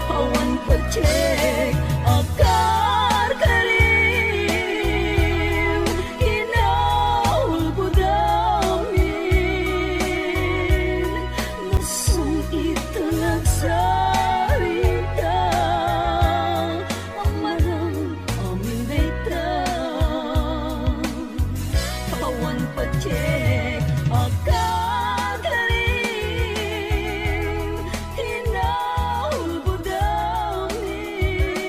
Awan patiek a karkarim, kinaulbod amin. Nasang-it ka nagsalita, amarang amin dayta. Awan patiek a karkarim, kinaulbod amin.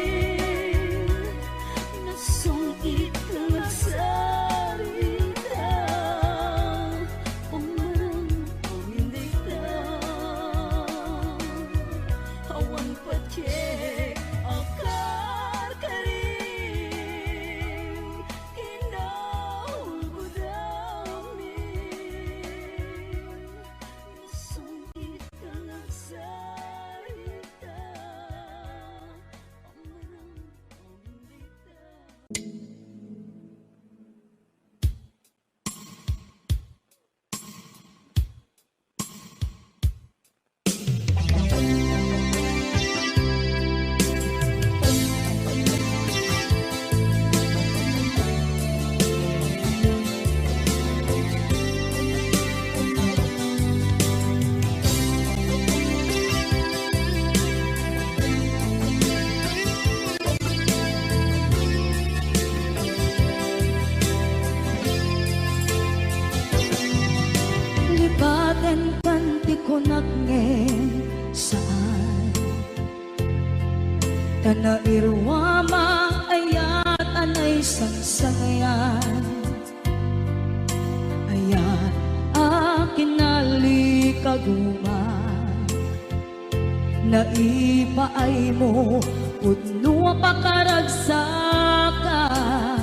Nasang-it ka nagsalita, amarang amin dayta. Awan patiek a karkarim, kinaulbod amin. Nasang-it ka nagsalita, amarang amin dayta. Lipaten kan ti kunak ngem saan. Ta nairuam a ayat a naisangsangayan. Ayat a kinalikaguma. Naipaaymo pudno a pakaragsakan.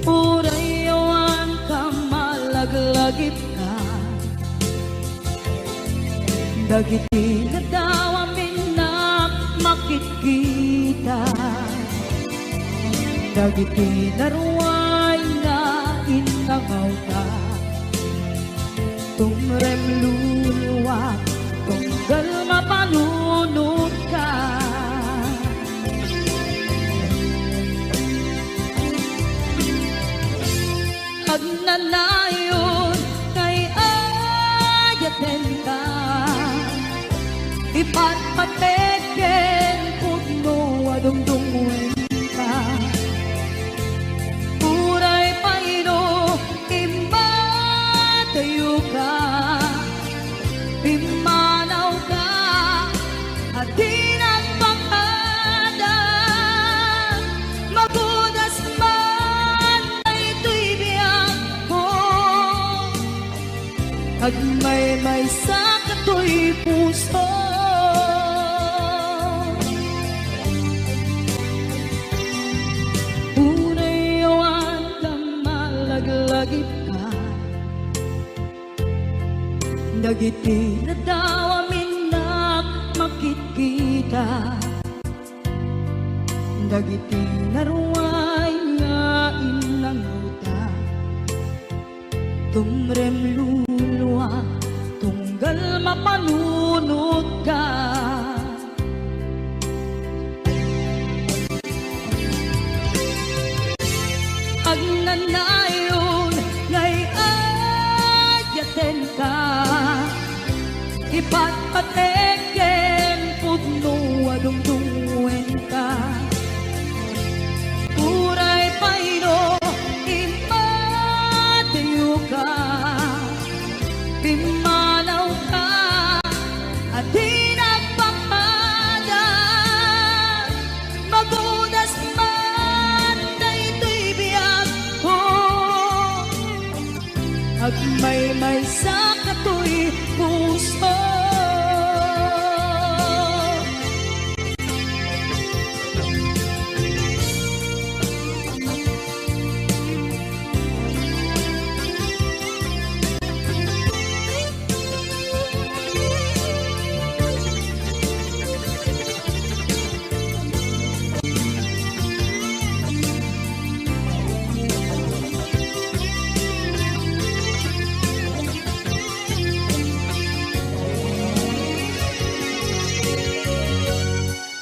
Uray awan ka malaglagipka. Dagiti nadawam, Dagiti naruay nga innangawka, tumrem luluak, tunggal mapanunotka. Agnanayon nga ay-ayatenka, ipatpatek ken pudno a dungdungngoenka. Uray pay no immadayoka, pimmanawka a di nagpakada, magudas man daytoy biagko, agmaymaysa katoy puso. Uray awan ta malaglagipka, dagiti nadawam innak makitkita, dagiti naruay nga innangawta, tumrem luluak, tunggal mapanunotka. Agnanayon nga ay-ayatenka, ipatpatek ken pudno a dungdungngoenka. Uray pay no immadayoka, pimmanawka a di nagpakada, magudas man daytoy biagko, agmaymaysa katoy puso.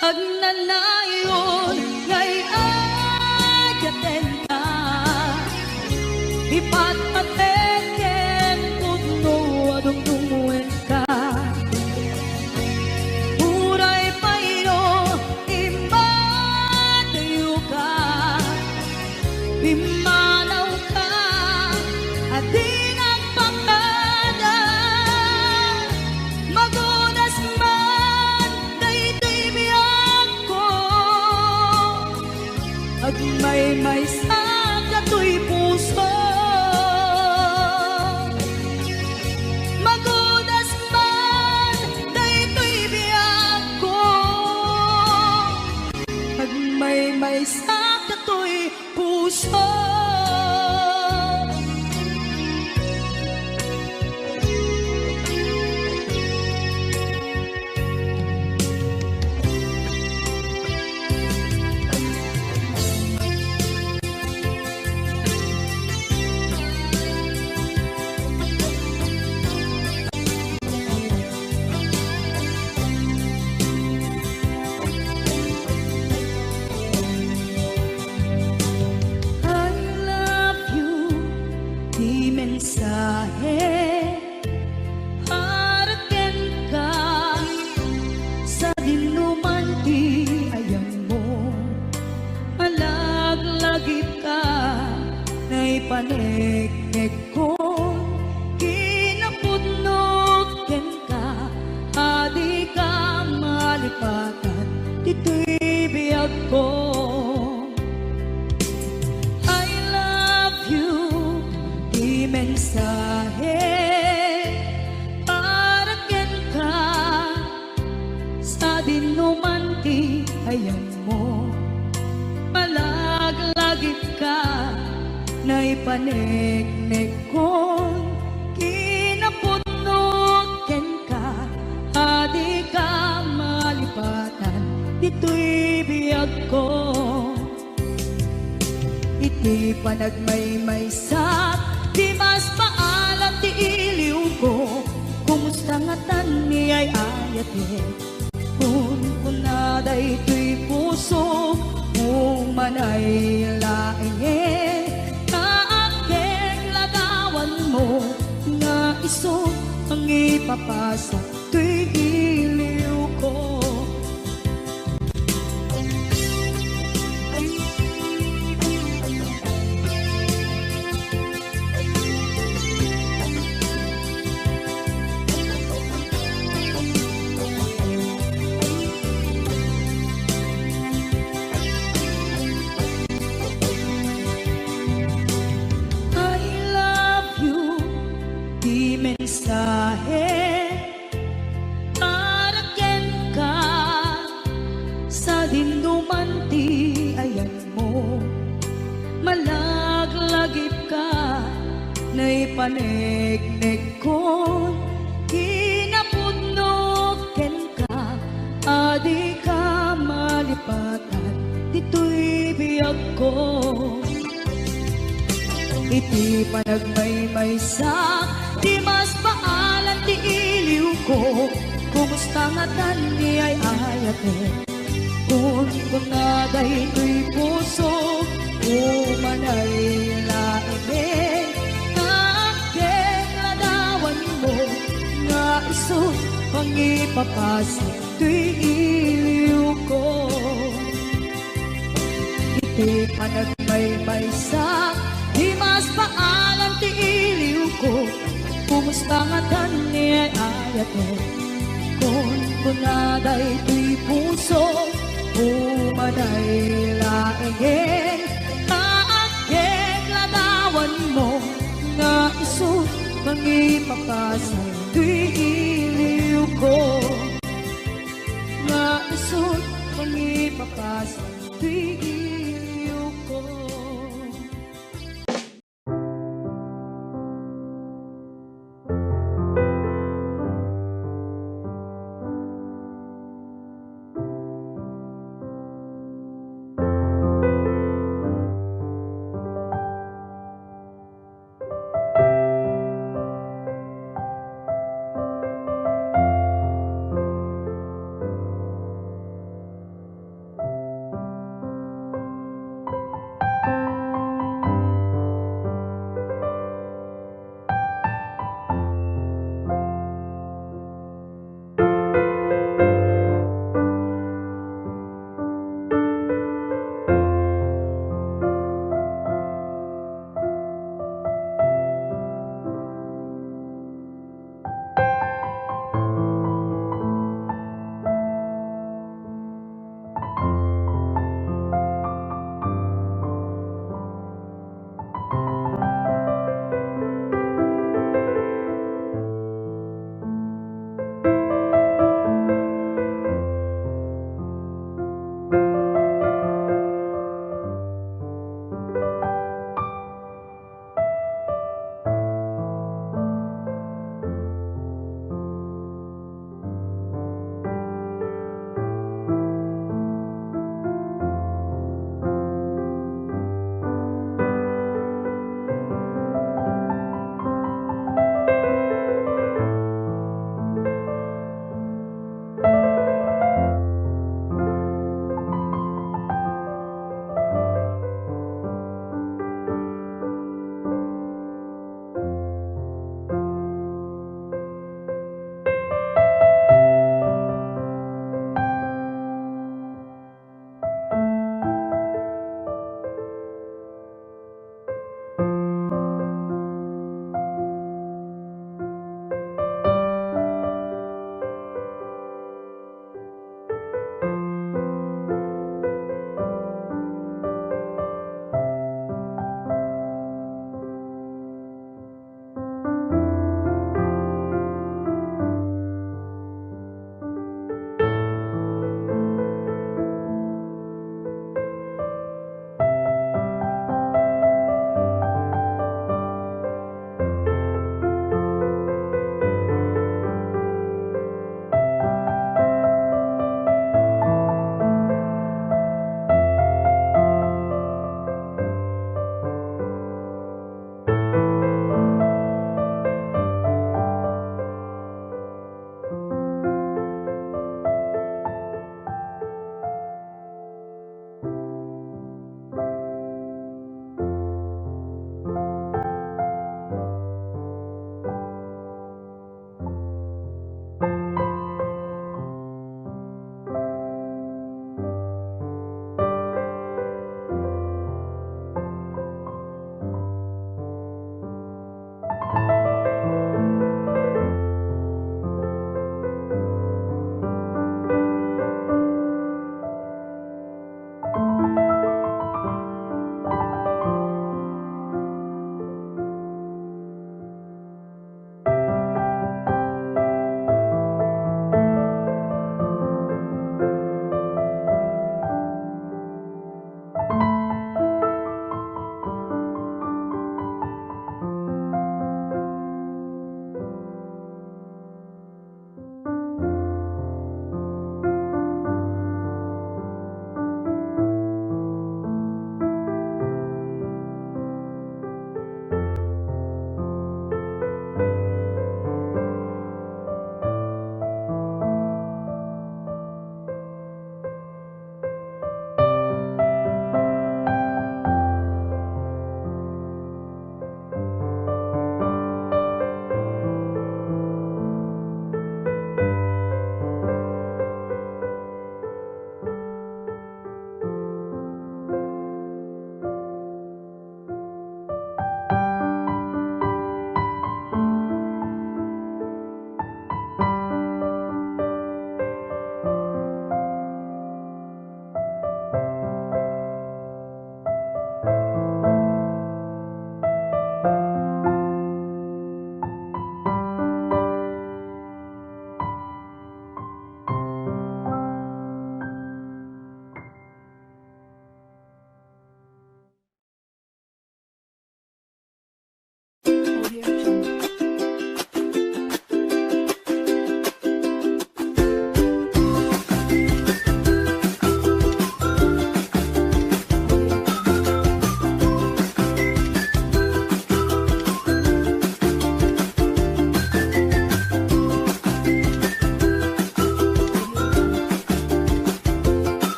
Agnanayon nga ay-ayatenka, ipatpatek ken pudno a dungdungngoenka. Uray pay no immadayoka, pimmanawka a di nagpakada, magudas man daytoy biagko, agmaymaysa katoy puso. Magudas man daytoy biagko, agmaymaysa katoy puso. I love you, ti mensahe para kenka, sadinoman ti ayanmo, malaglagipka, naipaneknekon kinapudnok kenka, a dika malipatan ditoy biagko. I love you, ti mensahe para kenka, sadinoman ti ayanmo, malaglagipka, naipaneknekon kinapudnok kenka, a dika malipatan ditoy biagko. Iti panagmaymaysak, dimas paalan ti iliwko. Kumusta ngatan ni ay-ayatek? Kunkuna daytoy puso, umanay laengen. Naakkek ladawanmo nga isu mangipapasak toy iliwko. I love you, ti mensahe para kenka, sadinoman ti ayanmo. Malaglagipka, naipanegnegkon kinapudno kenka, a dika malipatan ditoy biagko. Iti panagmaymaysak, dimas paalan ti iliwko. Kumusta ngatan ni ay-ayatek? Kunkuna daytoy puso, umanay laengen. Naakkek ladawanmo nga isu mangipapasak toy iliwko. Iti panagmaymaysak, dimas paalan ti iliwko. Kumusta ngatan ni ay-ayatek? Kunkuna daytoy puso, umanay laengen. Naakkek ladawanmo nga isu mangipapasak toy iliwko. Nga isu mangipapasak toy